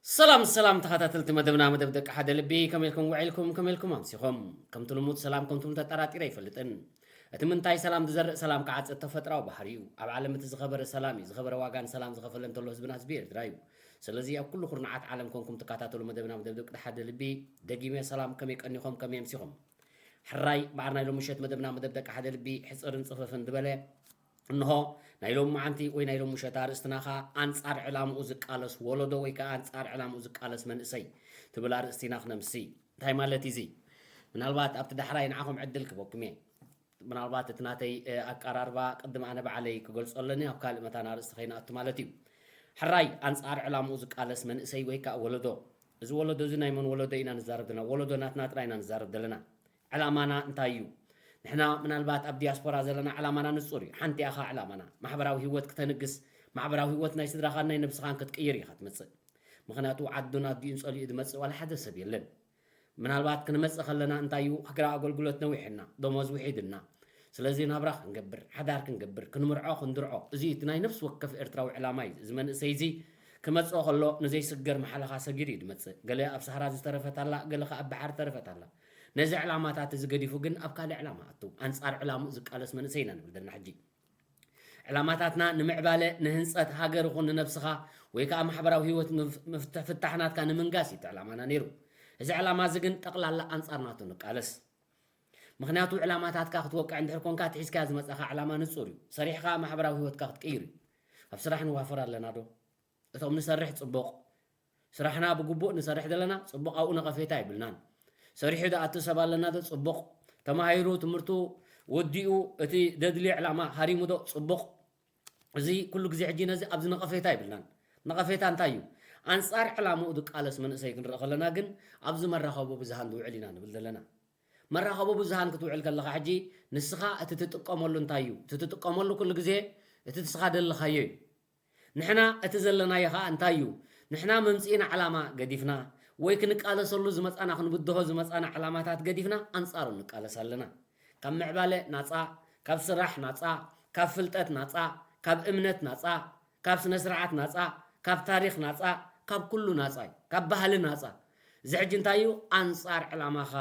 ሰላም ሰላም ተኸታተልቲ መደብና፣ መደብ ደቂ ሓደ ልቢ፣ ከመይ ኢልኩም ውዒልኩም? ከመይ ኢልኩም ኣምሲኹም? ከምቲ ልሙድ ሰላም ከምቱም ተጠራጢረ ኣይፈልጥን። እቲ ምንታይ ሰላም ዝዘርእ ሰላም ክዓጽድ ተፈጥራዊ ባህሪ እዩ። ኣብ ዓለም እቲ ዝኸበረ ሰላም እዩ። ዝኸበረ ዋጋ ንሰላም ዝኸፈለ እንተሎ ህዝብና ህዝቢ ኤርትራ እዩ። ስለዚ ኣብ ኩሉ ኩርናዓት ዓለም ኮንኩም ትከታተሉ መደብና፣ መደብ ደቂ ሓደ ልቢ፣ ደጊመ ሰላም፣ ከመይ ቀኒኹም? ከመይ ኣምሲኹም? ሕራይ፣ ማዕር ናይ ሎሚ ምሸት መደብና፣ መደብ ደቂ ሓደ ልቢ፣ ሕጽርን ጽፍፍን ዝበለ እንሆ። ናይ ሎሚ መዓንቲ ወይ ናይ ሎሚ ምሸት ኣርእስትና ኸኣ ኣንጻር ዕላምኡ ዝቃለስ ወለዶ ወይ ከኣ ኣንጻር ዕላምኡ ዝቃለስ መንእሰይ ትብል ኣርእስቲ ኢና ክነምሲ። እንታይ ማለት እዩ እዚ? ምናልባት ኣብቲ ዳሕራይ ንዓኹም ዕድል ክበኩም እየ። ምናልባት እቲ ናተይ፣ እ፣ ኣቀራርባ ቅድም ኣነ ባዕለይ ክገልጾ ኣለኒ፣ ኣብ ካልእ መታን ኣርእስቲ ከይንኣቱ ማለት እዩ። ሕራይ፣ ኣንጻር ዕላምኡ ዝቃለስ መንእሰይ ወይ ከኣ ወለዶ። እዚ ወለዶ እዚ ናይ መን ወለዶ ኢና ንዛረብ ዘለና? ወለዶ ናትና ጥራይ ኢና ንዛረብ ዘለና። ዕላማና እንታይ እዩ? ንሕና ምናልባት ኣብ ዲያስፖራ ዘለና ዕላማና ንጹር እዩ። ሓንቲ ኢኻ ዕላማና። ማሕበራዊ ህይወት ክተንግስ፣ ማሕበራዊ ህይወት ናይ ስድራኻን ናይ ነብስኻን ክትቅይር ኢኻ ትመጽእ። ምኽንያቱ ዓዱን ኣዲኡን ጸሊኡ ዝመጽእ ዋላ ሓደ ሰብ የለን። ምናልባት ክንመጽእ ከለና እንታይ እዩ? ሃገራዊ ኣገልግሎት ነዊሕና፣ ደሞዝ ውሒድና። ስለዚ ናብራ ክንገብር፣ ሓዳር ክንገብር፣ ክንምርዖ፣ ክንድርዖ። እዚ እቲ ናይ ነፍሲ ወከፍ ኤርትራዊ ዕላማ እዩ። እዚ መንእሰይ እዚ ክመጽእ ከሎ ንዘይስገር መሓለኻ ሰጊሩ እዩ ዝመጽእ። ገለ ኣብ ሰሃራ ዝተረፈት ኣላ፣ ገለ ከኣ ኣብ ባሕሪ ተረፈት ኣላ። ነዚ ዕላማታት እዚ ገዲፉ ግን ኣብ ካልእ ዕላማ ኣቱ። ኣንጻር ዕላምኡ ዝቃለስ መንእሰይ ኢና ንብል ዘለና ሕጂ። ዕላማታትና ንምዕባለ፣ ንህንጸት ሃገር ይኹን ንነብስኻ ወይ ከኣ ማሕበራዊ ህይወት ምፍ-፣ ምፍትሕ-፣ ፍታሕ ናትካ ንምንጋስ እዩ እቲ ዕላማና ነይሩ። እዚ ዕላማ እዚ ግን ጠቕላላ ኣንጻር ናቱ ንቃለስ። ምኽንያቱ ዕላማታትካ ክትወቅዕ እንድሕር ኮንካ፣ እቲ ሒዝካዮ ዝመጻኻ ዕላማ ንጹር እዩ። ሰሪሕኻ ማሕበራዊ ህይወትካ ክትቅይር እዩ። ኣብ ስራሕ ንዋፈር ኣለና ዶ? እቶም ንሰርሕ ጽቡቕ፣ ስራሕና ብግቡእ ንሰርሕ ዘለና ጽቡቕ፣ ኣብኡ ነቐፌታ የብልናን። ሰሪሑ ዝኣቱ ሰብ ኣለና ዶ? ጽቡቕ። ተማሂሩ ትምህርቱ ወዲኡ እቲ ደድልዮ ዕላማ ሃሪሙ ዶ? ጽቡቕ። እዚ ኩሉ ግዜ ሕጂ ነዚ ኣብዚ ነቐፌታ የብልናን። ነቐፌታ እንታይ እዩ? ኣንጻር ዕላምኡ ዝቃለስ መንእሰይ ክንርኢ ከለና ግን ኣብዚ መራኸቢ ብዙሃን ዝውዕል ኢና ንብል ዘለና። መራኸቢ ብዙሃን ክትውዕል ከለኻ ሕጂ ንስኻ እቲ ትጥቀመሉ እንታይ እዩ? እቲ ትጥቀመሉ ኩሉ ግዜ እቲ ንስኻ ደለኻዮ እዩ። ንሕና እቲ ዘለናዮ ኸኣ እንታይ እዩ? ንሕና መምጽኢና ዕላማ ገዲፍና ወይ ክንቃለሰሉ ዝመጻና፣ ክንብድሆ ዝመጻና ዕላማታት ገዲፍና ኣንጻሩ ንቃለስ ኣለና። ካብ ምዕባለ ናጻ፣ ካብ ስራሕ ናጻ፣ ካብ ፍልጠት ናጻ፣ ካብ እምነት ናጻ፣ ካብ ስነ ስርዓት ናጻ፣ ካብ ታሪኽ ናጻ፣ ካብ ኩሉ ናጻ እዩ። ካብ ባህሊ ናጻ። እዚ ሕጂ እንታይ እዩ? ኣንጻር ዕላማኻ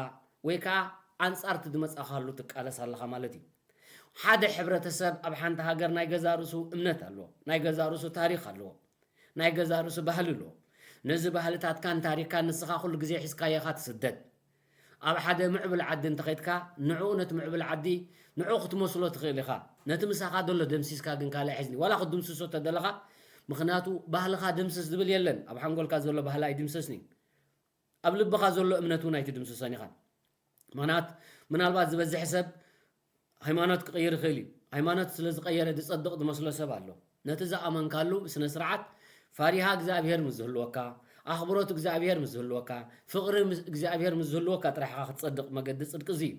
ወይ ከኣ ኣንጻር እቲ ዝመጻኻሉ ትቃለስ ኣለኻ ማለት እዩ። ሓደ ሕብረተሰብ ኣብ ሓንቲ ሃገር ናይ ገዛእ ርእሱ እምነት ኣለዎ፣ ናይ ገዛእ ርእሱ ታሪኽ ኣለዎ፣ ናይ ገዛእ ርእሱ ባህሊ ኣለዎ። ነዚ ባህልታትካን ታሪኽካን ንስኻ ኩሉ ግዜ ሒዝካዮ ኢኻ ትስደድ። ኣብ ሓደ ምዕቡል ዓዲ እንተኸይድካ፣ ንዕኡ ነቲ ምዕቡል ዓዲ ንዕኡ ክትመስሎ ትኽእል ኢኻ። ነቲ ምሳኻ ዘሎ ደምሲስካ ግን ካልእ ሒዝኒ፣ ዋላ ክትድምስሶ ተደለኻ፣ ምኽንያቱ ባህልኻ ድምስስ ዝብል የለን። ኣብ ሓንጎልካ ዘሎ ባህሊ ኣይድምሰስን እዩ። ኣብ ልብኻ ዘሎ እምነት እውን ኣይትድምስሶን ኢኻ። ምኽንያት ምናልባት ዝበዝሕ ሰብ ሃይማኖት ክቕይር ይኽእል እዩ። ሃይማኖት ስለ ዝቐየረ ዝጸድቕ ዝመስሎ ሰብ ኣሎ። ነቲ ዝኣመንካሉ ብስነ ስርዓት ፈሪሃ እግዚኣብሔር ምስ ዝህልወካ፣ ኣኽብሮት እግዚኣብሔር ምስ ዝህልወካ፣ ፍቕሪ ምስ እግዚኣብሔር ምስ ዝህልወካ ጥራሕ ኢኻ ክትጸድቕ። መገዲ ጽድቂ እዚ እዩ።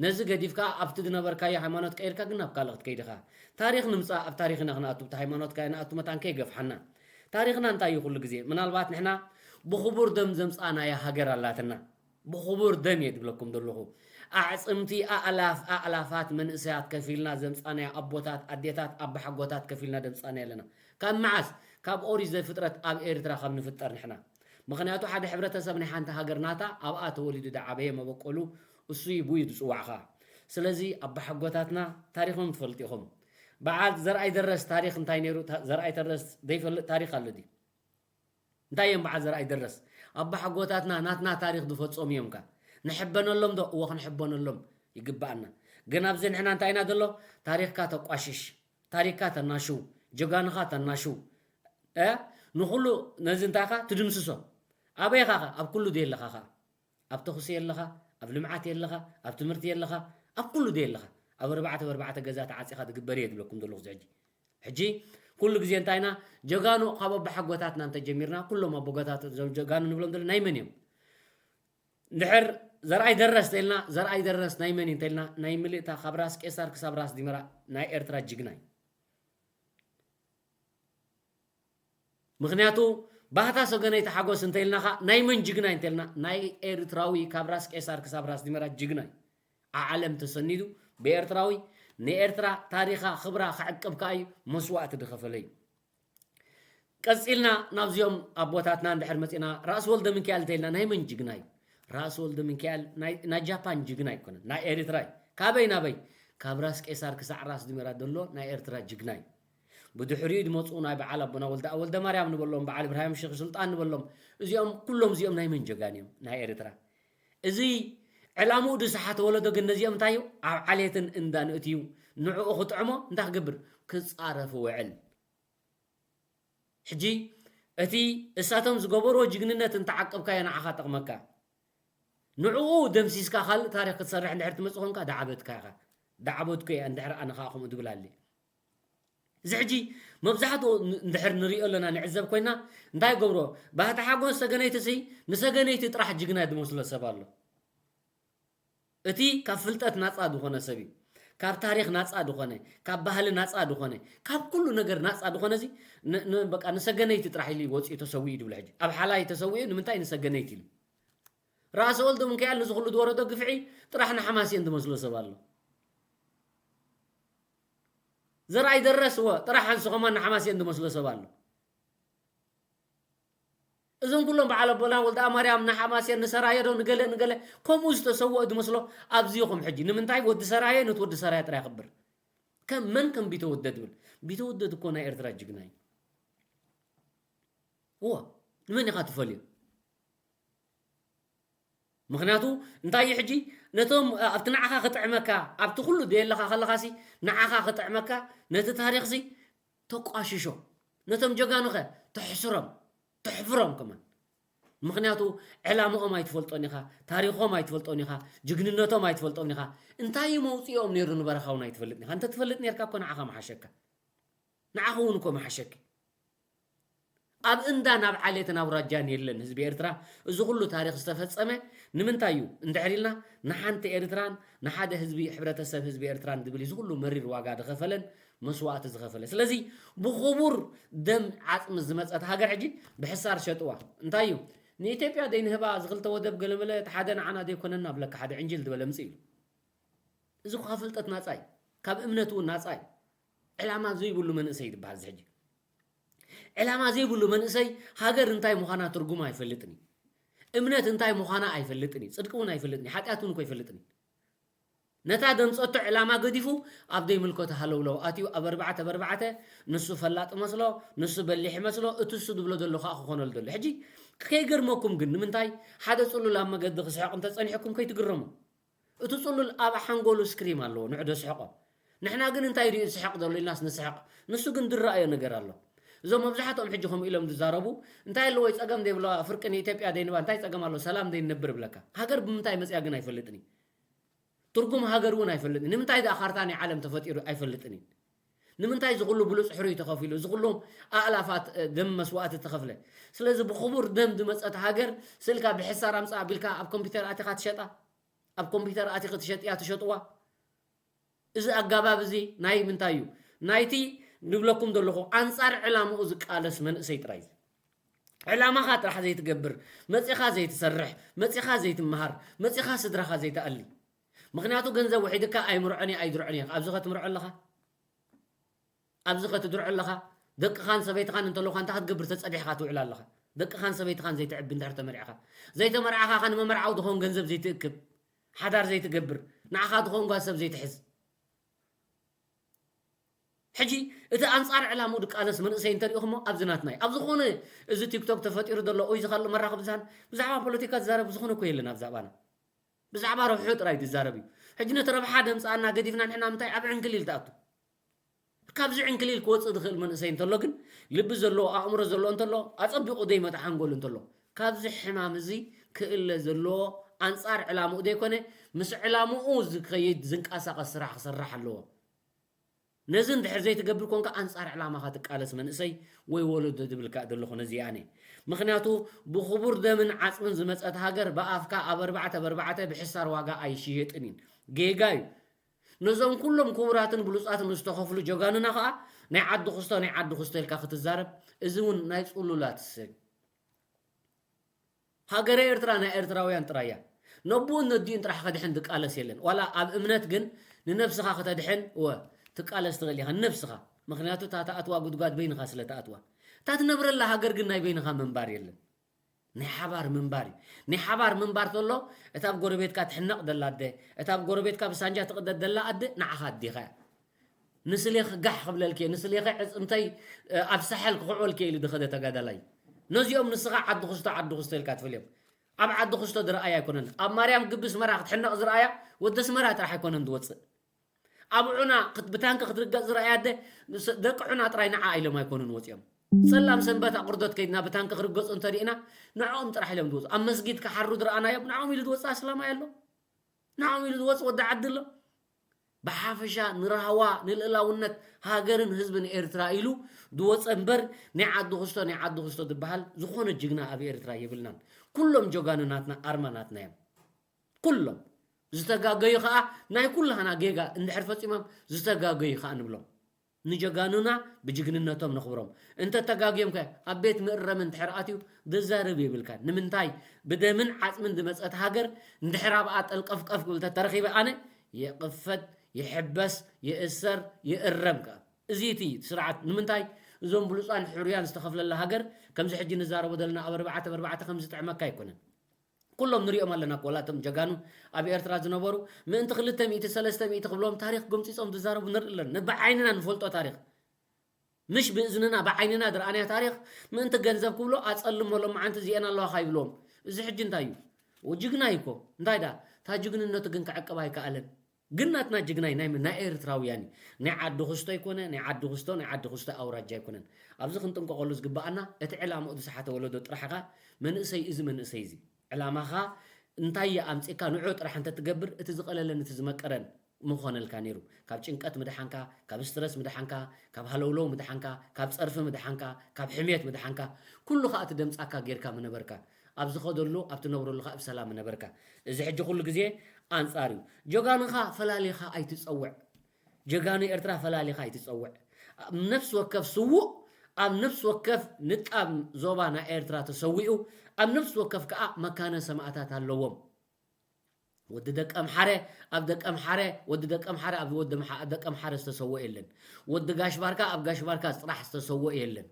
ነዚ ገዲፍካ ኣብቲ ዝነበርካዮ ሃይማኖት ቀይርካ ግን ናብ ካልእ ክትከይድ ኢኻ። ታሪኽ ንምጻእ ኣብ ታሪኽ ኢና ክንኣቱ፣ ብቲ ሃይማኖት ከኣ ንኣቱ መታን ከይገፍሓና። ታሪኽና እንታይ እዩ? ኩሉ ግዜ ምናልባት ንሕና ብኽቡር ደም ዘምጻእናያ ሃገር ኣላትና። ብኽቡር ደም እየ ዝብለኩም ዘለኹ። ኣዕጽምቲ ኣእላፍ ኣእላፋት መንእሰያት ከፊልና ዘምጻእናያ ኣቦታት፣ ኣዴታት፣ ኣባሓጎታት ከፊልና ዘምጻእናያ ኣለና። ካብ መዓስ? ካብ ኦሪት ዘፍጥረት ኣብ ኤርትራ ካብ ንፍጠር ንሕና። ምኽንያቱ ሓደ ሕብረተሰብ ናይ ሓንቲ ሃገር ናታ ኣብኣ ተወሊዱ ዝዓበየ መበቆሉ እሱ እዩ፣ ብኡ እዩ ዝጽዋዕ ኸኣ። ስለዚ ኣባሓጎታትና ታሪኾም ትፈልጡ ኢኹም። በዓል ዘርኣይ ደረስ ታሪኽ እንታይ ነይሩ? ታ-፣ ዘርኣይ ደረስ ዘይፈልጥ ታሪኽ ኣሎ ድዩ? እንታይ እዮም በዓል ዘርኣይ ደረስ? ኣባሓጎታትና ናትና ታሪኽ ዝፈጸሙ እዮም ከ። ንሕበነሎም ዶ? እወ ክንሕበነሎም ይግብኣና። ግን ኣብዚ ንሕና እንታይ ኢና ዘሎ? ታሪኽካ ተቋሽሽ፣ ታሪኽካ ተናሽው፣ ጀጋኑኻ ተናሽው። እ? ንኹሉ ነዚ እንታይ ኢኻ ትድምስሶ? ኣበይ ኢኻ ከ? ኣብ ኩሉ ድየ ኣለኻ ከ? ኣብ ተኹሲ የለኻ፣ ኣብ ልምዓት የለኻ፣ ኣብ ትምህርቲ የለኻ፣ ኣብ ኩሉ ድየ ኣለኻ? ኣብ ኣርባዕተ ብኣርባዕተ ገዛ ተዓጺኻ ዝግበር እየ ዝብለኩም ዘለኹ እዚ ሕጂ። ሕጂ ኩሉ ግዜ እንታይ ኢና? ጀጋኑ ካብ ኣቦሓጎታትና እንተጀሚርና፣ ኩሎም ኣቦጎታት እዞም ጀጋኑ ንብሎም ዘለና ናይ መን እዮም? እንድሕር ዘርኣይ ደረስ እንተኢልና፣ ዘርኣይ ደረስ ናይ መን እዩ እንተኢልና፣ ናይ ምልእታ ካብ ራስ ቄሳር ክሳብ ራስ ዲመራ ናይ ኤርትራ ጅግና እዩ። ምኽንያቱ ባህታ ሰገነይቲ ሓጎስ እንተኢልና ኸኣ ናይ መን ጅግና እዩ እንተኢልና፣ ናይ ኤርትራዊ ካብ ራስ ቄሳር ክሳብ ራስ ዲመራ ጅግና እዩ። ዓለም ተሰኒዱ ብኤርትራዊ ንኤርትራ ታሪኻ ክብራ ክዕቅብ ከኣ እዩ መስዋእቲ ዝኸፈለ እዩ። ቀጺልና ናብዚኦም ኣቦታትና እንድሕር መጺና፣ ራእሲ ወልደ ሚካኤል እንተኢልና ናይ መን ጅግና እዩ? ራእሲ ወልደ ሚካኤል ናይ፣ ናይ ጃፓን ጅግና ኣይኮነን፣ ናይ ኤርትራ እዩ። ካበይ ናበይ? ካብ ራስ ቄሳር ክሳዕ ራስ ድሜራ ዘሎ ናይ ኤርትራ ጅግና እዩ። ብድሕሪኡ ዝመጹ ናይ በዓል ኣቦና ወልደ፣ ወልደ ማርያም ንበሎም፣ በዓል እብራሂም ሸኽ ሱልጣን ንበሎም፣ እዚኦም ኩሎም እዚኦም ናይ መን ጀጋን እዮም? ናይ ኤርትራ። እዚ ዕላምኡ ዝሰሓተ ወለዶ ግን ነዚኦም እንታይ እዩ? ኣብ ዓሌትን እንዳ ንእትዩ ንዕኡ ክጥዕሞ እንታይ ክገብር? ክጻረፍ ውዕል። ሕጂ እቲ እሳቶም ዝገበርዎ ጅግንነት እንተዓቀብካዮ ንዓኻ ጠቕመካ። ንዕኡ ደምሲስካ ካልእ ታሪኽ ክትሰርሕ እንድሕር ትመጽእ ኮንካ ደዓበትካ ኢኻ። ደዓበትኩ እየ እንድሕር ኣነ ኸኣ ከምኡ ድብል ኣለ። እዚ ሕጂ መብዛሕትኡ ን-፣ እንድሕር ንሪኦ ኣለና ንዕዘብ ኮይና እንታይ ይገብሮ? ባህቲ ሓጎስ ሰገነይቲ ሲ ንሰገነይቲ ጥራሕ ጅግና ዝመስሎ ሰብ ኣሎ። እቲ ካብ ፍልጠት ናጻ ዝኾነ ሰብ እዩ። ካብ ታሪኽ ናጻ ዝኾነ፣ ካብ ባህሊ ናጻ ዝኾነ፣ ካብ ኩሉ ነገር ናጻ ዝኾነ እዚ ን-፣ ን-፣ በቃ ንሰገነይቲ ጥራሕ ኢሉ ወጺኡ ተሰዊኡ ድብሎ። ሕጂ ኣብ ሓላይ ተሰዊኡ ንምንታይ ንሰገነይቲ ኢሉ? ራእሲ ወልደ ሚካኤል ንዚ ኩሉ ዝወረዶ ግፍዒ ጥራሕ ንሓማሴን ዝመስሎ ሰብ ኣሎ። ዘርኣይ ደረስ እወ ጥራሕ ሓንሱ ከማን ንሓማሴን ዝመስሎ ሰብ ኣሎ። እዞም ኩሎም በዓል ኣቦና ወልደ ማርያም ንሓማሴን ንሰራየ ዶ ንገለ ንገለ ከምኡ ዝተሰወኡ ዝመስሎ ኣብዚ ይኹም። ሕጂ ንምንታይ ወዲ ሰራየ ነቲ ወዲ ሰራየ ጥራይ ክብር? ከም መን ከም ቢተወደድ ትብል? ቢተወደድ እኮ ናይ ኤርትራ ጅግና እዩ። እወ፣ ንመን ኢኻ ትፈልዮ? ምኽንያቱ እንታይ እዩ ሕጂ ነቶም ኣብቲ ንዓኻ ክጥዕመካ ኣብቲ ኩሉ ደየለኻ ከለኻሲ ንዓኻ ክጥዕመካ ነቲ ታሪኽሲ ተቋሽሾ፣ ነቶም ጀጋኑኸ ተሕስሮም፣ ተሕፍሮም ከማን። ምኽንያቱ ዕላምኦም ኣይትፈልጦን ኢኻ፣ ታሪኾም ኣይትፈልጦን ኢኻ፣ ጅግንነቶም ኣይትፈልጦን ኢኻ። እንታይ እዩ መውፅኦም ነይሩ ንበረኻውን ኣይትፈልጥን ኢኻ። እንተ ትፈልጥ ነርካ እኮ ንዓኻ መሓሸካ፣ ንዓኻ እውን እኮ መሓሸኪ። ኣብ እንዳን ኣብ ዓሌትን ኣውራጃን የለን ህዝቢ ኤርትራ። እዚ ኩሉ ታሪኽ ዝተፈጸመ ንምንታይ እዩ እንድሕር ኢልና ንሓንቲ ኤርትራን ንሓደ ህዝቢ፣ ሕብረተሰብ ህዝቢ ኤርትራን ዝብል እዩ እዚ ኩሉ መሪር ዋጋ ዝኸፈለን መስዋእቲ ዝኸፈለ። ስለዚ ብኽቡር ደም ዓጽሚ ዝመጸት ሃገር ሕጂ ብሕሳር ሸጥዋ። እንታይ እዩ ንኢትዮጵያ ደይንህባ እዚ ክልተ ወደብ ገለመለ እቲ ሓደ ንዓና ዘይኮነና ብለካ ሓደ ዕንጅል ዝበለ ምጽእ ኢሉ። እዚ እኮ ካብ ፍልጠት ናጻ እዩ፣ ካብ እምነት እውን ናጻ እዩ። ዕላማ ዘይብሉ መንእሰይ ዝበሃል እዚ ሕጂ ዕላማ ዘይብሉ መንእሰይ ሃገር እንታይ ምዃና ትርጉማ ኣይፈልጥን እዩ። እምነት እንታይ ምዃና ኣይፈልጥን እዩ። ጽድቂ እውን ኣይፈልጥን እዩ። ሓጢኣት እውን እኮ ኣይፈልጥን እዩ። ነታ ደምጸቶ ዕላማ ገዲፉ ኣብ ዘይምልከቶ ሃለውለው ኣትዩ ኣብ ኣርባዕተ ብኣርባዕተ ንሱ ፈላጥ መስሎ፣ ንሱ በሊሕ መስሎ፣ እቲ እሱ ዝብሎ ዘሎ ከዓ ክኾነሉ ዘሎ። ሕጂ ከይገርመኩም ግን ንምንታይ ሓደ ጽሉል ኣብ መገዲ ክስሕቕ እንተጸኒሕኩም ከይትግረሙ። እቲ ጽሉል ኣብ ሓንጎሉ ስክሪም ኣለዎ፣ ንዑ ደስሕቆ። ንሕና ግን እንታይ ድዩ ዝስሕቕ ዘሎ ኢልናስ ንስሕቕ። ንሱ ግን ዝረኣዮ ነገር ኣሎ። እዞም መብዛሕትኦም ሕጂ ከምኡ ኢሎም ዝዛረቡ እንታይ ኣለዎ? ጸገም ዘይብሎ ፍርቂ ንኢትዮጵያ ዘይንባ እንታይ ጸገም ኣሎ? ሰላም ዘይንነብር ብለካ። ሃገር ብምንታይ መጽያ ግን ኣይፈልጥን እዩ። ትርጉም ሃገር እውን ኣይፈልጥን። ንምንታይ ደኣ ካርታ ናይ ዓለም ተፈጢሩ ኣይፈልጥን እዩ። ንምንታይ እዚ ኩሉ ብሉጽ ሕሩይ ተኸፊሉ? እዚ ኩሉ ኣእላፋት፣ እ፣ ደም መስዋእቲ ተኸፍለ? ስለዚ ብኽቡር ደም ዝመጸት ሃገር ስልካ ብሕሳር ኣምጽእ ኣቢልካ ኣብ ኮምፒውተር ኣቲኻ ትሸጣ? ኣብ ኮምፒውተር ኣቲኺ ትሸጥያ ትሸጥዋ? እዚ ኣጋባብ እዚ ናይ ምንታይ እዩ? ናይቲ ንብለኩም ዘለኹ ኣንጻር ዕላምኡ ዝቃለስ መንእሰይ ጥራይ እዩ። ዕላማኻ ጥራሕ ዘይትገብር፣ መጺኻ ዘይትሰርሕ፣ መጺኻ ዘይትመሃር፣ መጺኻ ስድራኻ ዘይትኣሊ። ምኽንያቱ ገንዘብ ውሒድካ ኣይምርዖን እየ ኣይድርዖን እየ። ኣብዚ ኸትምርዖ ኣለኻ? ኣብዚ ኸትድርዖ ኣለኻ? ደቅኻን ሰበይትኻን እንተለውካ እንታይ ክትገብር ተጸዲሕካ ትውዕል ኣለኻ? ደቅኻን ሰበይትኻን ዘይትዕቢ እንድሕር ተመሪዕኻ። ዘይተመርዓኻ ኸ ንመመርዓዊ ዝኸውን ገንዘብ ዘይትእክብ፣ ሓዳር ዘይትገብር፣ ንዓኻ ዝኸውን ጓል ሰብ ዘይትሕዝ። ሕጂ እቲ ኣንጻር ዕላምኡ ድቃለስ መንእሰይ እንተሪእኹሞ ኣብዚ ናትና እዩ። ኣብ ዝኾነ እዚ ቲክቶክ ተፈጢሩ ዘሎ ወይ ዝኸልእ መራኸቢ ብዙሃን ብዛዕባ ፖለቲካ ዝዛረብ ዝኾነ እኮ የለን ኣብ ዛዕባና። ብዛዕባ ረብሑ ጥራይ ዝዛረብ እዩ። ሕጂ ነቲ ረብሓ ደምጻኣና ገዲፍና ንሕና ምንታይ ኣብ ዕንክሊል ትኣቱ? ካብዚ ዕንክሊል ክወጽእ ዝኽእል መንእሰይ እንተሎ ግን ልቢ ዘለዎ ኣእምሮ ዘለዎ እንተሎ ኣጸቢቑ ዘይመጣ ሓንጎል እንተሎ ካብዚ ሕማም እዚ ክእለ ዘለዎ ኣንጻር ዕላምኡ ዘይኮነ ምስ ዕላምኡ ዝኸይድ ዝንቀሳቐስ ስራሕ ክሰርሕ ኣለዎ። ነዚ እንድሕር ዘይትገብር ኮንካ ኣንጻር ዕላማኻ ትቃለስ መንእሰይ ወይ ወለዶ ዝብልካ ዘለኹ ነዚ ኣነ። ምኽንያቱ ብኽቡር ደምን ዓጽምን ዝመጸት ሃገር ብኣፍካ ኣብ ኣርባዕተ ብኣርባዕተ ብሕሳር ዋጋ ኣይሽየጥን እዩ። ጌጋ እዩ። ነዞም ኩሎም ክቡራትን ብሉጻትን ዝተኸፍሉ ጀጋኑና ከኣ ናይ ዓዲ ክስቶ ናይ ዓዲ ክስቶ ኢልካ ክትዛረብ እዚ እውን ናይ ጽሉላት ሰብ። ሃገረ ኤርትራ ናይ ኤርትራውያን ጥራይ እያ። ነቡኡን ነዲኡን ጥራሕ ከድሕን ዝቃለስ የለን። ዋላ ኣብ እምነት ግን ንነብስኻ ከተድሕን እወ ትቃለስ ትኽእል ኢኻ ንነብስኻ። ምኽንያቱ እታ ትኣትዋ ጉድጓድ በይንኻ ስለ ትኣትዋ። እታ ትነብረላ ሃገር ግን ናይ በይንኻ ምንባር የለን። ናይ ሓባር ምንባር እዩ። ናይ ሓባር ምንባር ተሎ፣ እታ ኣብ ጎረቤትካ ትሕነቕ ደላ ኣደ፣ እታ ኣብ ጎረቤትካ ብሳንጃ ትቕደድ ደላ ኣደ ንዓኻ ኣዲኻ እያ። ንስሌኺ ጋሕ ክብለልኪ እየ፣ ንስሌኺ ዕፅምተይ ኣብ ሳሕል ክኽዕወልኪ እየ ኢሉ ዝኸደ ተጋዳላይ። ነዚኦም ንስኻ ዓዲ ክስቶ ዓዲ ክስቶ ኢልካ ትፈልዮም። ኣብ ዓዲ ክስቶ ዝረኣያ ኣይኮነን። ኣብ ማርያም ግቢ ስመራ ክትሕነቕ ዝረኣያ ወዲ ስመራ ጥራሕ ኣይኮነን ዝወፅእ። ኣብ ዑና ብታንኪ ክትርገፅ ዝረኣያ ኣደ ደቂ ዑና ጥራይ ንዓ ኢሎም ኣይኮኑን ወፂኦም። ፀላም ሰንበት ኣቑርደት ከይድና ብታንኪ ክርገፁ እንተሪእና ንዕኦም ጥራሕ ኢሎም ዝወፁ። ኣብ መስጊድ ክሓሩ ዝረኣናዮም ንዕኦም ኢሉ ዝወፅእ ኣስላማይ ኣሎ፣ ንዕኦም ኢሉ ዝወፅእ ወዲ ዓዲ ኣሎ። ብሓፈሻ ንራህዋ ንልእላውነት ሃገርን ህዝብን ኤርትራ ኢሉ ዝወፀ እምበር ናይ ዓዲ ክስቶ ናይ ዓዲ ክስቶ ዝበሃል ዝኾነ ጅግና ኣብ ኤርትራ የብልናን። ኩሎም ጀጋኑ ናትና ኣርማ ናትና እዮም። ኩሎም ዝተጋገዩ ኸዓ ናይ ኩላህና ጌጋ እንድሕር ፈፂሞም ዝተጋገዩ ኸዓ ንብሎም። ንጀጋኑና ብጅግንነቶም ነኽብሮም። እንተ ተጋግዮም ከ ኣብ ቤት ምእረም እንድሕር ኣትዩ ዝዛረብ የብልካን። ንምንታይ? ብደምን ዓፅምን ዝመፀት ሃገር እንድሕር ኣብኣ ጠልቀፍቀፍ ክብል ተተረኺበ ኣነ ይቕፈት፣ ይሕበስ፣ ይእሰር፣ ይእረም ከ። እዚ እቲ ስርዓት ንምንታይ እዞም ብሉፃን ሕሩያን ዝተኸፍለላ ሃገር ከምዚ ሕጂ ንዛረቦ ዘለና ኣብ ኣርባዕተ ብኣርባዕተ ከምዚ ጥዕመካ ኣይኮነን። ኩሎም ንሪኦም ኣለና እኮ፣ ዋላ እቶም ጀጋኑ ኣብ ኤርትራ ዝነበሩ ምእንቲ ክልተ ሚእቲ ሰለስተ ሚእቲ ክብሎም ታሪኽ ጎምፂፆም ዝዛረቡ ንርኢ ኣለና። ብዓይንና ንፈልጦ ታሪኽ፣ ምሽ ብእዝንና ብዓይንና ዝረኣናዮ ታሪኽ ምእንቲ ገንዘብ ክብሎ ኣፀልሞ ሎማዓንቲ እዚአን ኣለዋኻ ይብልዎም። እዚ ሕጂ እንታይ እዩ? ጅግና እዩ እኮ። እንታይ ደኣ እታ ጅግንነቱ ግን ክዕቅብ ኣይከኣለን። ግን ናትና ጅግናይ ናይ ናይ ኤርትራውያን እዩ። ናይ ዓዲ ክስቶ ኣይኮነ፣ ናይ ዓዲ ክስቶ ናይ ዓዲ ክስቶ ኣውራጃ ኣይኮነን። ኣብዚ ክንጥንቀቐሉ ዝግበኣና እቲ ዕላምኡ ዝሰሓተ ወለዶ ጥራሕ ኸኣ መንእሰይ እዚ መንእሰይ እዚ ዕላማኻ እንታይ ኣምጺእካ ንዑ ጥራሕ እንተትገብር እቲ ዝቐለለን እቲ ዝመቀረን ምኾነልካ ነይሩ። ካብ ጭንቀት ምድሓንካ፣ ካብ ስትረስ ምድሓንካ፣ ካብ ሃለውለው ምድሓንካ፣ ካብ ጸርፊ ምድሓንካ፣ ካብ ሕሜት ምድሓንካ፣ ኩሉ ኸኣ እቲ ደምጻካ ጌርካ ምነበርካ። ኣብ ዝኸደሉ ኣብ ትነብረሉ ኸኣ ብሰላም ምነበርካ። እዚ ሕጂ ኩሉ ግዜ ኣንጻር እዩ። ጀጋኑኻ ፈላሊኻ ኣይትጸውዕ። ጀጋኑ ኤርትራ ፈላሊኻ ኣይትጸውዕ። ኣብ ነፍሲ ወከፍ ስዉእ ኣብ ነፍሲ ወከፍ ንጣብ ዞባ ናይ ኤርትራ ተሰዊኡ ኣብ ነፍሲ ወከፍ ከኣ መካነ ሰማእታት ኣለዎም። ወዲ ደቀምሓረ ኣብ ደቀምሓረ ወዲ ደቀምሓረ ኣብ ወዲ ደቀምሓረ ዝተሰወ የለን። ወዲ ጋሽ ባርካ ኣብ ጋሽ ባርካ ጥራሕ ዝተሰወ የለን።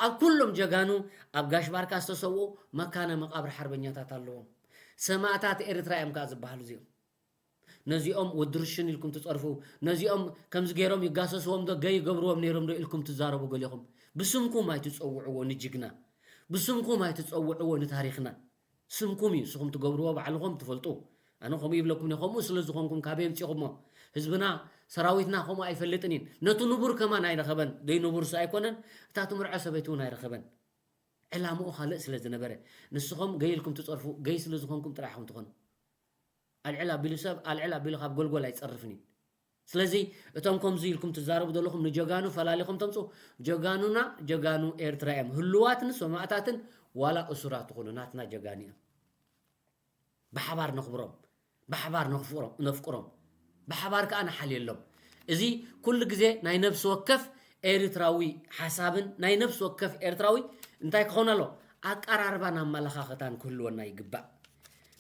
ኣብ ኩሎም ጀጋኑ ኣብ ጋሽ ባርካ ዝተሰውኡ መካነ መቓብር ሓርበኛታት ኣለዎም። ሰማእታት ኤርትራ እዮም ከኣ ዝበሃሉ እዚኦም። ነዚኦም ወዲ ርሽን ኢልኩም ትጸርፉ፣ ነዚኦም ከምዚ ገይሮም ይጋሰስዎም ዶ ገይ ይገብርዎም ነይሮም ዶ ኢልኩም ትዛረቡ ገሊኹም። ብስምኩም ኣይትጸውዕዎ ንጅግና፣ ብስምኩም ኣይትጸውዕዎ ንታሪኽና። ስምኩም እዩ ንስኹም ትገብርዎ ባዕልኹም ትፈልጡ። ኣነ ከምኡ ይብለኩም እየ፣ ከምኡ ስለ ዝኾንኩም ካበይ ኣምጺኹሞ? ህዝብና ሰራዊትና ከምኡ ኣይፈልጥን እዩን። ነቲ ንቡር ከማን ኣይረኸበን፣ ደይ ንቡር ስ ኣይኮነን፣ እታ ትምርዖ ሰበይቲ እውን ኣይረኸበን። ዕላምኡ ካልእ ስለ ዝነበረ ንስኹም ገይ ኢልኩም ትጸርፉ፣ ገይ ስለ ዝኾንኩም ጥራሕ ኢኹም ትኾኑ። ኣልዕል ኣቢሉ ሰብ ኣልዕል ኣቢሉ ካብ ጎልጎል ኣይጸርፍን እዩ። ስለዚ እቶም ከምዚ ኢልኩም ትዛረቡ ዘለኹም ንጀጋኑ ፈላሊኹም ተምፁ። ጀጋኑና ጀጋኑ ኤርትራ እዮም። ህሉዋትን ሰማእታትን ዋላ እሱራት ትኾኑ ናትና ጀጋኑ እዮም። ብሓባር ነኽብሮም፣ ብሓባር ነኽፍሮም ነፍቅሮም፣ ብሓባር ከኣ ንሓልየሎም። እዚ ኩሉ ግዜ ናይ ነፍሲ ወከፍ ኤርትራዊ ሓሳብን ናይ ነፍሲ ወከፍ ኤርትራዊ እንታይ ክኸውን ኣሎ ኣቀራርባን ኣመለኻኽታን ክህልወና ይግባእ።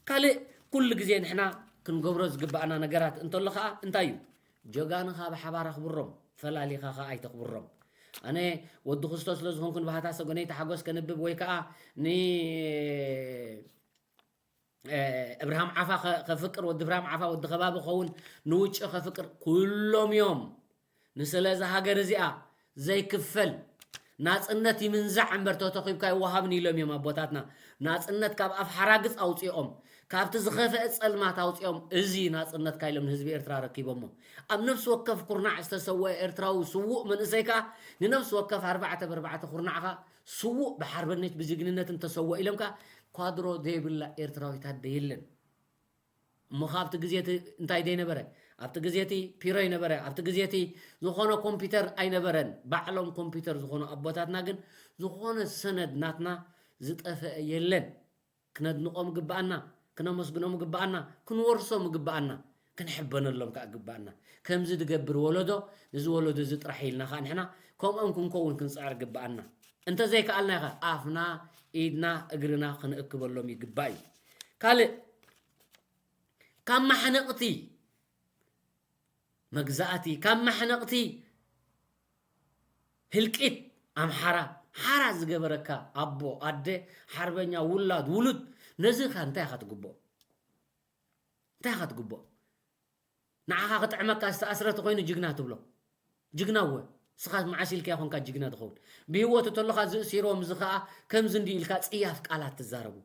ካልእ ኩሉ ግዜ ንሕና ክንገብሮ ዝግባኣና ነገራት እንተሎ ከኣ እንታይ እዩ? ጀጋንኻ ብሓባር ኣኽብሮም፣ ፈላሊኻ ከኣ ኣይተኽብሮም። ኣነ ወዲ ክስቶ ስለ ዝኾንኩ ንባህታ ሰጎነይቲ ሓጎስ ከንብብ ወይ ከኣ ን እብርሃም ዓፋ ከፍቅር ወዲ እብርሃም ዓፋ ወዲ ከባቢ ኸውን ንውጭ ከፍቅር ኩሎም እዮም። ንስለ እዛ ሃገር እዚኣ ዘይክፈል ናጽነት ይምንዛዕ እምበር ተተኺብካ ይወሃብን ኢሎም እዮም ኣቦታትና። ናጽነት ካብ ኣፍ ሓራግጽ ኣውፅኦም ካብቲ ዝኸፈአ ጸልማት ኣውፅኦም እዚ ናጽነትካ ኢሎም ንህዝቢ ኤርትራ ረኪቦሞ። ኣብ ነፍሲ ወከፍ ኩርናዕ ዝተሰወአ ኤርትራዊ ስዉእ መንእሰይ ከኣ ንነፍሲ ወከፍ ኣርባዕተ ብኣርባዕተ ኩርናዕኻ ስዉእ ብሓርበነት ብጅግንነትን ተሰወ ኢሎም ከኣ ኳድሮ ዘይብላ ኤርትራዊት ኣደ የለን። እሞ ከ ኣብቲ ግዜ እቲ እንታይ ዘይነበረ? ኣብቲ ግዜ እቲ ፒሮ ኣይነበረ፣ ኣብቲ ግዜ እቲ ዝኾነ ኮምፒውተር ኣይነበረን። ባዕሎም ኮምፒውተር ዝኾኑ ኣቦታትና ግን ዝኾነ ሰነድ ናትና ዝጠፈአ የለን። ክነድንቆም ግብኣና፣ ክነመስግኖም ግብኣና፣ ክንወርሶም ግብኣና፣ ክንሕበነሎም ከኣ ግብኣና። ከምዚ ዝገብር ወለዶ፣ ንዚ ወለዶ እዚ ጥራሕ ኢልና ከኣ ንሕና ከምኦም ክንከውን ክንጽዕር ግብኣና። እንተዘይከኣልና ከ ኣፍና፣ ኢድና፣ እግርና ክንእክበሎም ይግባእ እዩ። ካልእ ካብ ማሕነቕቲ መግዛእቲ፣ ካብ ማሕነቕቲ ህልቂት ኣምሓራ፣ ሓራ ዝገበረካ ኣቦ፣ ኣደ፣ ሓርበኛ፣ ውላድ፣ ውሉድ፣ ነዚ ኸ እንታይ ኢኻ ትግብኦ? እንታይ ኢኻ ትግብኦ? ንዓኻ ክጥዕመካ ዝተኣስረ ተኾይኑ ጅግና ትብሎ። ጅግና እወ፣ ንስኻ መዓስ ኢልካ ኢኻ ኮንካ ጅግና ትኸውን? ብህይወቱ ተሎኻ ዝእሲሮም እዚ ኸኣ ከምዚ እንዲ ኢልካ ጽያፍ ቃላት ትዛረቡ።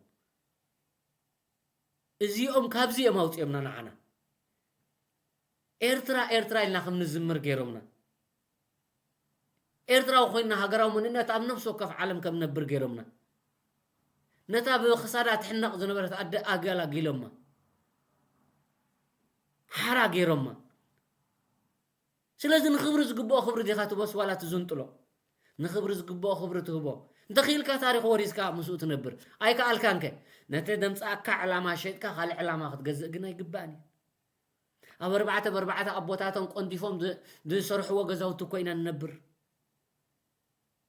እዚኦም ካብዚ እዮም ኣውጺኦምና ንዓና። ኤርትራ ኤርትራ ኢልና ከም ንዝምር ገይሮምና። ኤርትራዊ ኮይንና ሃገራዊ መንነት ኣብ ነፍሲ ወከፍ ዓለም ከም ነብር ገይሮምና። ነታ ብክሳዳ ትሕነቕ ዝነበረት ኣደ ኣገላጊሎማ። ሓራ ገይሮማ። ስለዚ ንኽብሪ ዝግብኦ ክብሪ ዲኻ ትህቦስ ዋላ ትዝንጥሎ? ንኽብሪ ዝግብኦ ክብሪ ትህቦ። እንተኽኢልካ ታሪኽ ወሪስካ ምስኡ ትነብር። ኣይከኣልካንከ? ነቲ ደምጻእካ ዕላማ ሸይጥካ ካልእ ዕላማ ክትገዝእ ግን ኣይግባእን እዩ። ኣብ ኣርባዕተ ብኣርባዕተ ኣቦታቶም ቆንዲፎም ዝ-፣ ዝሰርሕዎ ገዛውቲ እኮ ኢና ንነብር።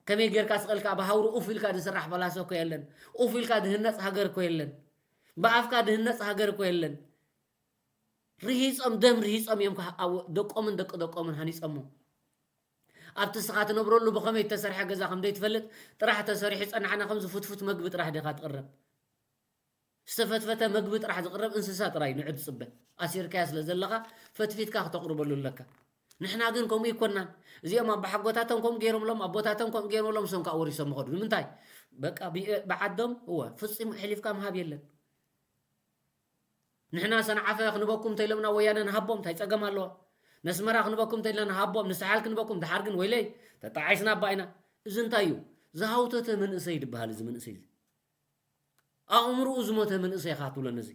ከመይ ጌርካ ስቕ ኢልካ ብሃውሪ ኡፍ ኢልካ ዝስራሕ ፈላሶ እኮ የለን። ኡፍ ኢልካ ዝህነጽ ሃገር እኮ የለን። ብኣፍካ ዝህነጽ ሃገር እኮ የለን። ርሂጾም፣ ደም ርሂጾም እዮም ከ-፣ ኣብ ደቆምን ደቂ ደቆምን ሃኒጾሞ። ኣብቲ ንስኻ ትነብረሉ ብኸመይ እተሰርሐ ገዛ ከም ዘይትፈልጥ፣ ጥራሕ ተሰሪሑ ጸናሕና ከምዚ ፍትፉት መግቢ ጥራሕ ዲኻ ትቕረብ? ዝተፈትፈተ መግቢ ጥራሕ ዝቕረብ እንስሳ ጥራይ ንዑ ትጽበ። ኣሲርካዮ ስለ ዘለኻ ፈትፊትካ ክተቕርበሉ ኣለካ። ንሕና ግን ከምኡ ኣይኮናን። እዚኦም ኣባሓጎታቶም ከምኡ ገይሮምሎም፣ ኣቦታቶም ከምኡ ገይሮምሎም፣ እሶም ከዓ ወሪሶም ይኸዱ። ንምንታይ? በቃ ብ-፣ ብዓዶም፣ እወ፣ ፍጺም ኣሕሊፍካ ምሃብ የለን። ንሕና ሰንዓፈ ክንበኩም እንተኢሎምና ወያነ ንሃቦም እንታይ ጸገም ኣለዎ? ነስመራ ክንበኩም እንተኢልና ንሃቦም፣ ንሳሕል ክንበኩም፣ ደሓር ግን ወይለይ፣ ተጣዒስና እባ ኢና። እዚ እንታይ እዩ? ዝሃውተተ መንእሰይ ድበሃል እዚ መንእሰይ እዚ። ኣእምርኡ ዝሞተ መንእሰይ ኢኻ ትብሎ ነዚ።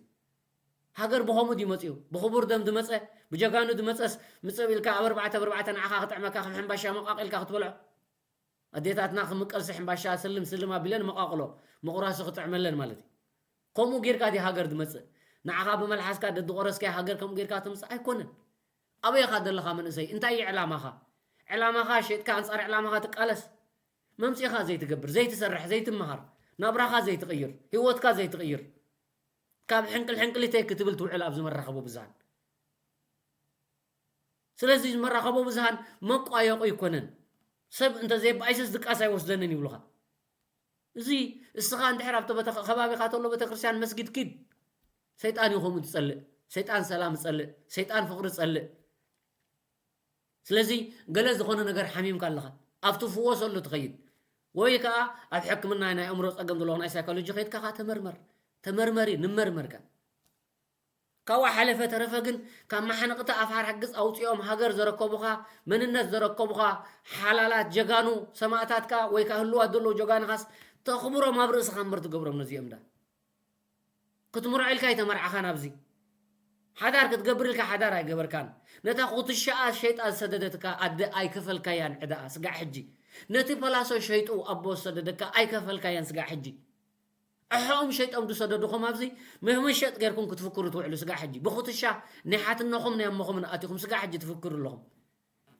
ሃገር ብኸምኡ ድዩ መጺኡ? ብኽቡር ደም ድመጸ፣ ብጀጋኑ ድመጸስ፣ ምጽእ ኢልካ ኣብ ኣርባዕተ ብኣርባዕተ ንዓኻ ክጥዕመካ ከም ሕምባሻ መቃቒልካ ክትበልዖ? ኣዴታትና ክምቀልሲ ሕምባሻ ስልም ስልም ኣቢለን መቃቕሎ ምቑራሱ ክጥዕመለን ማለት እዩ። ከምኡ ጌርካ ድዩ ሃገር ድመጽእ? ንዓኻ ብመልሓስካ ደድቆረስካያ ሃገር ከምኡ ጌርካ ትምጽእ ኣይኮነን። ኣበይ ኢኻ ዘለኻ መንእሰይ? እንታይ እዩ ዕላማኻ? ዕላማኻ ሸይጥካ ኣንጻር ዕላማኻ ትቃለስ። መምጺእኻ ዘይትገብር፣ ዘይትሰርሕ፣ ዘይትመሃር፣ ናብራኻ ዘይትቕይር፣ ህይወትካ ዘይትቕይር፣ ካብ ሕንቅል ሕንቅሊተይ ክትብል ትውዕል ኣብዚ መራኸቢ ብዙሃን። ስለዚ መራኸቢ ብዙሃን መቋየቑ ኣይኮነን። ሰብ እንተ ዘይበኣይሰስ ድቃስ ኣይወስደንን ይብሉኻ። እዚ እስኻ እንድሕር ኣብቲ ቤተ-፣ ከባቢኻ ተሎ ቤተክርስትያን መስጊድ ኪድ። ሰይጣን እዩ ከምኡ ዝጸልእ። ሰይጣን ሰላም ዝጸልእ፣ ሰይጣን ፍቕሪ ዝጸልእ። ስለዚ ገለ ዝኾነ ነገር ሓሚምካ ኣለኻ፣ ኣብቲ ፍወሰሉ ትኸይድ ወይ ከኣ ኣብ ሕክምና ናይ ኣእምሮ ጸገም ዘለዎ ናይ ሳይኮሎጂ ከይድካ ከኣ ተመርመር። ተመርመሪ፣ ንመርመርካ። ካብኡ ሓለፈ ተረፈ ግን ካብ መሓንቕቲ ኣፋር ሕግዝ ኣውጺኦም ሃገር ዘረከቡኻ፣ መንነት ዘረከቡኻ፣ ሓላላት ጀጋኑ ሰማእታትካ ወይ ከኣ ህልዋት ዘለዉ ጀጋኑኻስ ተኽብሮም ኣብ ርእስኻ እምበር ትገብሮም ነዚኦም ዳ። ክትምርዖ ኢልካ ኣይተመርዓኻን ኣብዚ። ሓዳር ክትገብር ኢልካ ሓዳር ኣይገበርካን። ነታ ኩትሻኣ ሸይጣ ዝሰደደትካ ኣደ ኣይከፈልካያን ዕዳኣ ስጋዕ ሕጂ። ነቲ ፓላሶ ሸይጡ ኣቦ ዝሰደደካ ኣይከፈልካያን ስጋዕ ሕጂ። ኣሕኦም ሸይጦም ዝሰደዱኹም ኣብዚ መ-፣ መሸጥ ጌርኩም ክትፍክሩ ትውዕሉ ስጋዕ ሕጂ። ብኹትሻ ናይ ሓትነኹም ናይ ኣሞኹምን ኣቲኹም ስጋዕ ሕጂ ትፍክሩ ኣለኹም።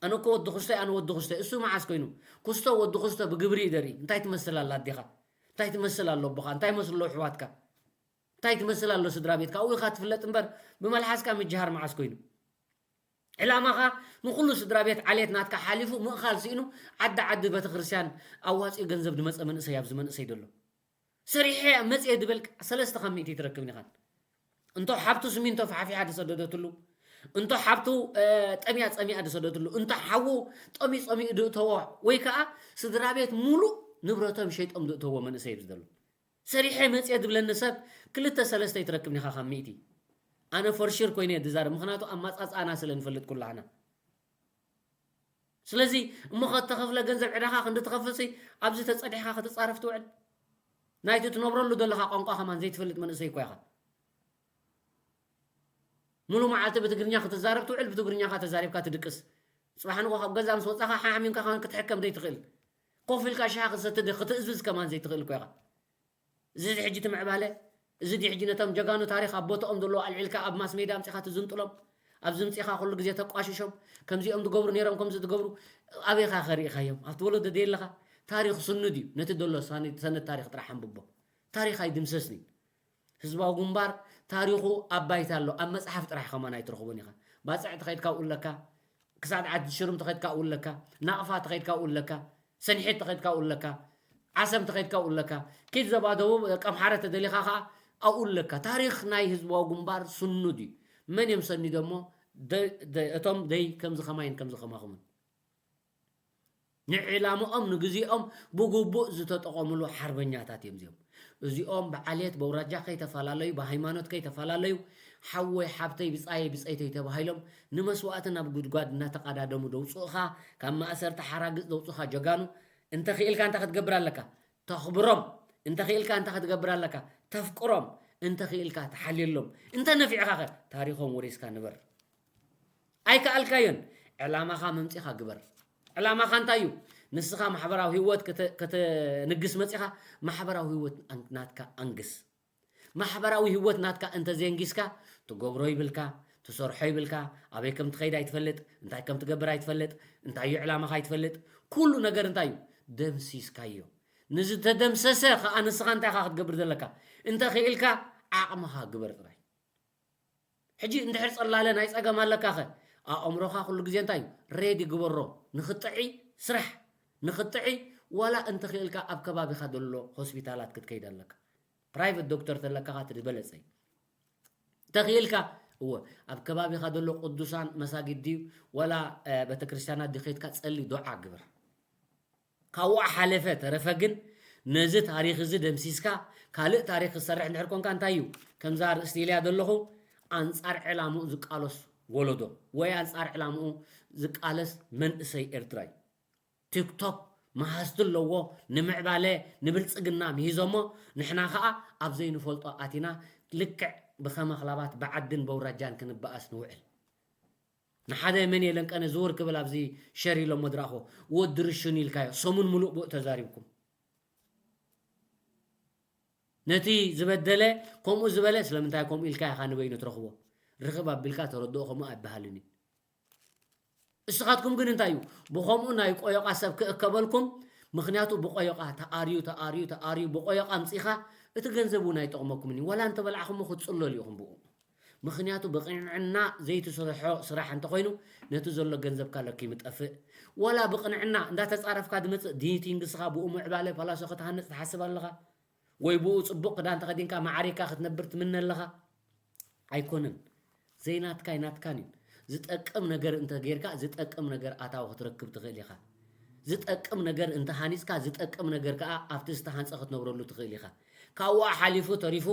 ኣነ እኮ ወዲ ኩስቶይ፣ ኣነ ወዲ ኩስቶይ። እሱ መዓስ ኮይኑ? ኩስቶ ወዲ ኩስቶ ብግብሪ እዩ ዘርኢ። እንታይ ትመስል ኣላ ኣዴኻ? እንታይ ትመስል ኣሎ ኣቦኻ? እንታይ መስሎ ኣሕዋትካ? እንታይ ትመስል ኣሎ ስድራ ቤትካ? ኣብኡ ኢኻ ትፍለጥ እምበር ብመልሓስካ ምጅሃር መዓስ ኮይኑ? ዕላማኻ ንኹሉ ስድራ ቤት ዓሌት ናትካ ሓሊፉ ምእኻል ስኢኑ ዓዲ ዓዲ ቤተክርስትያን ኣዋፂኡ ገንዘብ ዝመፀ መንእሰይ ኣብዚ መንእሰይ ዘሎ። ሰሪሐ መፅየ ድበል ሰለስተ ካብ ሚእቲ ትረክብን ኢኻን። እንቶ ሓብቱ ስሚንቶ ፋሕፊሓ ዝሰደደትሉ፣ እንቶ ሓብቱ፣ እ፣ ጠምያ ጸሚኣ ዝሰደደትሉ፣ እንቶ ሓዉ ጠምዩ ጸሚኡ ዝእተዎ፣ ወይ ከኣ ስድራ ቤት ሙሉእ ንብረቶም ሸይጦም ዝእተዎ መንእሰይ እዩ ዝደሎ። ሰሪሐ መጽየ ዝብለኒ ሰብ ክልተ ሰለስተ ይትረክብን ኢኻ ካብ ሚእቲ። ኣነ for sure ኮይነ እየ ዝዛረብ፣ ምኽንያቱ ኣመጻጽኣና ስለ ንፈልጥ ኩላህና። ስለዚ እሞ ከተኸፍለ ገንዘብ ዕዳኻ ክንዲ ትኸፍልሲ ኣብዚ ተጸዲሕካ ክትጻረፍ ትውዕል? ናይቲ ትነብረሉ ዘለኻ ቋንቋ ከማን ዘይትፈልጥ መንእሰይ እኮ ኢኻ። ሙሉ መዓልቲ ብትግርኛ ክትዛረብ ትውዕል፣ ብትግርኛ ኸኣ ተዛሪብካ ትድቅስ። ጽባሕ ንግሆ ካብ ገዛ ምስ ወጻኻ ሓሚምካ ከማን ክትሕከም ዘይትኽእል። ኮፍ ኢልካ ሻሂ ክትሰቲ ድ-፣ ክትእዝዝ ከማን ዘይትኽእል እኮ ኢኻ። እዚ ድዩ ሕጂ እቲ ምዕባለ? እዚ ድዩ ሕጂ ነቶም ጀጋኑ ታሪኽ ኣብ ቦትኦም ዘለዉ ኣልዒልካ ኣብ ማስ ሜድያ ኣምጺኻ ትዝንጥሎም? ኣብዚ ምጺኻ ኩሉ ግዜ ተቋሽሾም፣ ከምዚኦም ዝገብሩ ነይሮም፣ ከምዚ ዝገብሩ፣ ኣበይኻ ከ ርኢኻዮም? ኣብቲ ወለዶ ድዩ ኣለኻ? ታሪኽ ስኑድ እዩ። ነቲ ዘሎ ሳኒ-፣ ሰነድ ታሪኽ ጥራሕ ኣንብቦ። ታሪኽ ኣይድምሰስን እዩ። ህዝባዊ ግንባር ታሪኹ ኣብ ባይታ ኣሎ፣ ኣብ መጽሓፍ ጥራሕ ከማን ኣይትረኽቦን ኢኻ። ባጽዕ ተኸይድካ ኣብኡ ኣለካ፣ ክሳድ ዓዲ ሽሩም ተኸይድካ ኣብኡ ኣለካ፣ ናቕፋ ተኸይድካ ኣብኡ ኣለካ፣ ሰንሒት ተኸይድካ ኣብኡ ኣለካ፣ ዓሰብ እንተኸይድካ ኣብኡ ኣለካ። ኪድ ዞባ ደቡብ ደቂ ኣምሓረ ተደሊኻ ኸዓ ኣብኡ ኣለካ። ታሪኽ ናይ ህዝባዊ ግንባር ስኑድ እዩ። መን እዮም ሰኒዶሞ? ደ- ደ- እቶም ደይ ከምዚ ከማይን ከምዚ ከማኹምን ንዕላምኦም ንግዜኦም ብግቡእ ዝተጠቐምሉ ሓርበኛታት እዮም እዚኦም። እዚኦም ብዓሌት በውራጃ ከይተፈላለዩ፣ ብሃይማኖት ከይተፈላለዩ፣ ሓወይ ሓብተይ ብፃየይ ብፀይተይ ተባሂሎም ንመስዋእቲ ናብ ጉድጓድ እናተቐዳደሙ ደውፅኡኻ፣ ካብ ማእሰርቲ ሓራግፅ ደውፅኡኻ ጀጋኑ። እንተኽኢልካ እንታይ ክትገብር ኣለካ? ተኽብሮም። እንተኽኢልካ እንታይ ክትገብር ኣለካ? ተፍቅሮም። እንተኽኢልካ ትሓልየሎም። እንተነፊዕኻ ኸ ታሪኾም ወሪስካ ንበር። ኣይከኣልካዮን። ዕላማኻ መምፂኻ ግበር። ዕላማኻ እንታይ እዩ? ንስኻ ማሕበራዊ ህይወት ከተ- ከተንግስ መፂኻ፣ ማሕበራዊ ህይወት ኣን- ናትካ ኣንግስ። ማሕበራዊ ህይወት ናትካ እንተዘየንጊስካ፣ ትገብሮ ይብልካ፣ ትሰርሖ ይብልካ፣ ኣበይ ከም ትኸይድ ኣይትፈልጥ፣ እንታይ ከም ትገብር ኣይትፈልጥ፣ እንታይ እዩ ዕላማኻ ኣይትፈልጥ። ኩሉ ነገር እንታይ እዩ? ደምሲስካዮ። ንዝተደምሰሰ ኸዓ ንስኻ እንታይ ኢኻ ክትገብር ዘለካ? እንተኽኢልካ ዓቕምኻ ግበር ጥራይ። ሕጂ እንድሕር ጸላለ ናይ ጸገም ኣለካ ኸ? ኣእምሮኻ ኩሉ ግዜ እንታይ እዩ? ሬዲ ግበሮ። ንኽጥዒ ስራሕ። ንኽጥዒ ዋላ እንተኽኢልካ ኣብ ከባቢኻ ዘሎ ሆስፒታላት ክትከይድ ኣለካ። ፕራይቨት ዶክተር ተለካ ኸዓ እቲ ዝበለጸ እዩ። እንተኽኢልካ እወ ኣብ ከባቢኻ ዘሎ ቅዱሳን መሳጊድ ድዩ ዋላ ቤተክርስትያናት ድዩ ከይድካ ጸሊ ዱዓ ግበር። ካብኡ ሓለፈ ተረፈ ግን ነዚ ታሪኽ እዚ ደምሲስካ ካልእ ታሪኽ ክትሰርሕ እንድሕር ኮንካ እንታይ እዩ ከምዛ ኣርእስቲ ኢለያ ዘለኹ ኣንጻር ዕላምኡ ዝቃለስ ወለዶ ወይ ኣንጻር ዕላምኡ ዝቃለስ መንእሰይ ኤርትራ እዩ። ቲክቶክ መሃዝቲ ኣለዎ ንምዕባለ ንብልጽግና ምሂዞሞ ንሕና ኸዓ ኣብ ዘይንፈልጦ ኣቲና ልክዕ ብኸመኽላባት ብዓድን በውራጃን ክንበኣስ ንውዕል። ንሓደ መን የለን ቀነ ዝውር ክብል ኣብዚ ሸር ኢሎሞ ድረኣኹ ወዲ ርሽን ኢልካዮ ሰሙን ሙሉእ ብኡ ተዛሪብኩም ነቲ ዝበደለ ከምኡ ዝበለ ስለምንታይ ከምኡ ኢልካ ኢኻ ንበይኑ ትረኽቦ ርኽብ ኣቢልካ ተረድኦ ከምኡ ኣይበሃልን እዩ እስኻትኩም ግን እንታይ እዩ ብኸምኡ ናይ ቆዮቓ ሰብ ክእከበልኩም ምኽንያቱ ብቆዮቓ ተኣርዩ ተኣርዩ ተኣርዩ ብቆዮቓ ምፂኻ እቲ ገንዘብ እውን ኣይጠቕመኩምን እዩ ዋላ እንተበላዕኹሞ ክትፅለሉ ኢኹም ብኡ ምኽንያቱ ብቕንዕና ዘይትሰርሖ ስራሕ እንተኾይኑ ነቲ ዘሎ ገንዘብካ ለኪሙ ጠፍእ ዋላ ብቕንዕና እንዳተፃረፍካ ዝመፅእ ዲኒቲንግስኻ ብኡ ምዕባለ ፓላሶ ክትሃንፅ ትሓስብ ኣለኻ ወይ ብኡ ፅቡቕ ክዳን ተኸዲንካ ማዕሪካ ክትነብር ትምነ ኣለኻ ኣይኮነን ዘይናትካ ኣይናትካን እዩ ዝጠቅም ነገር እንተጌርካ ዝጠቅም ነገር ኣታዊ ክትረክብ ትኽእል ኢኻ ዝጠቅም ነገር እንተሃኒፅካ ዝጠቅም ነገር ከዓ ኣብቲ ዝተሃንፀ ክትነብረሉ ትኽእል ኢኻ ካብኡ ሓሊፉ ተሪፉ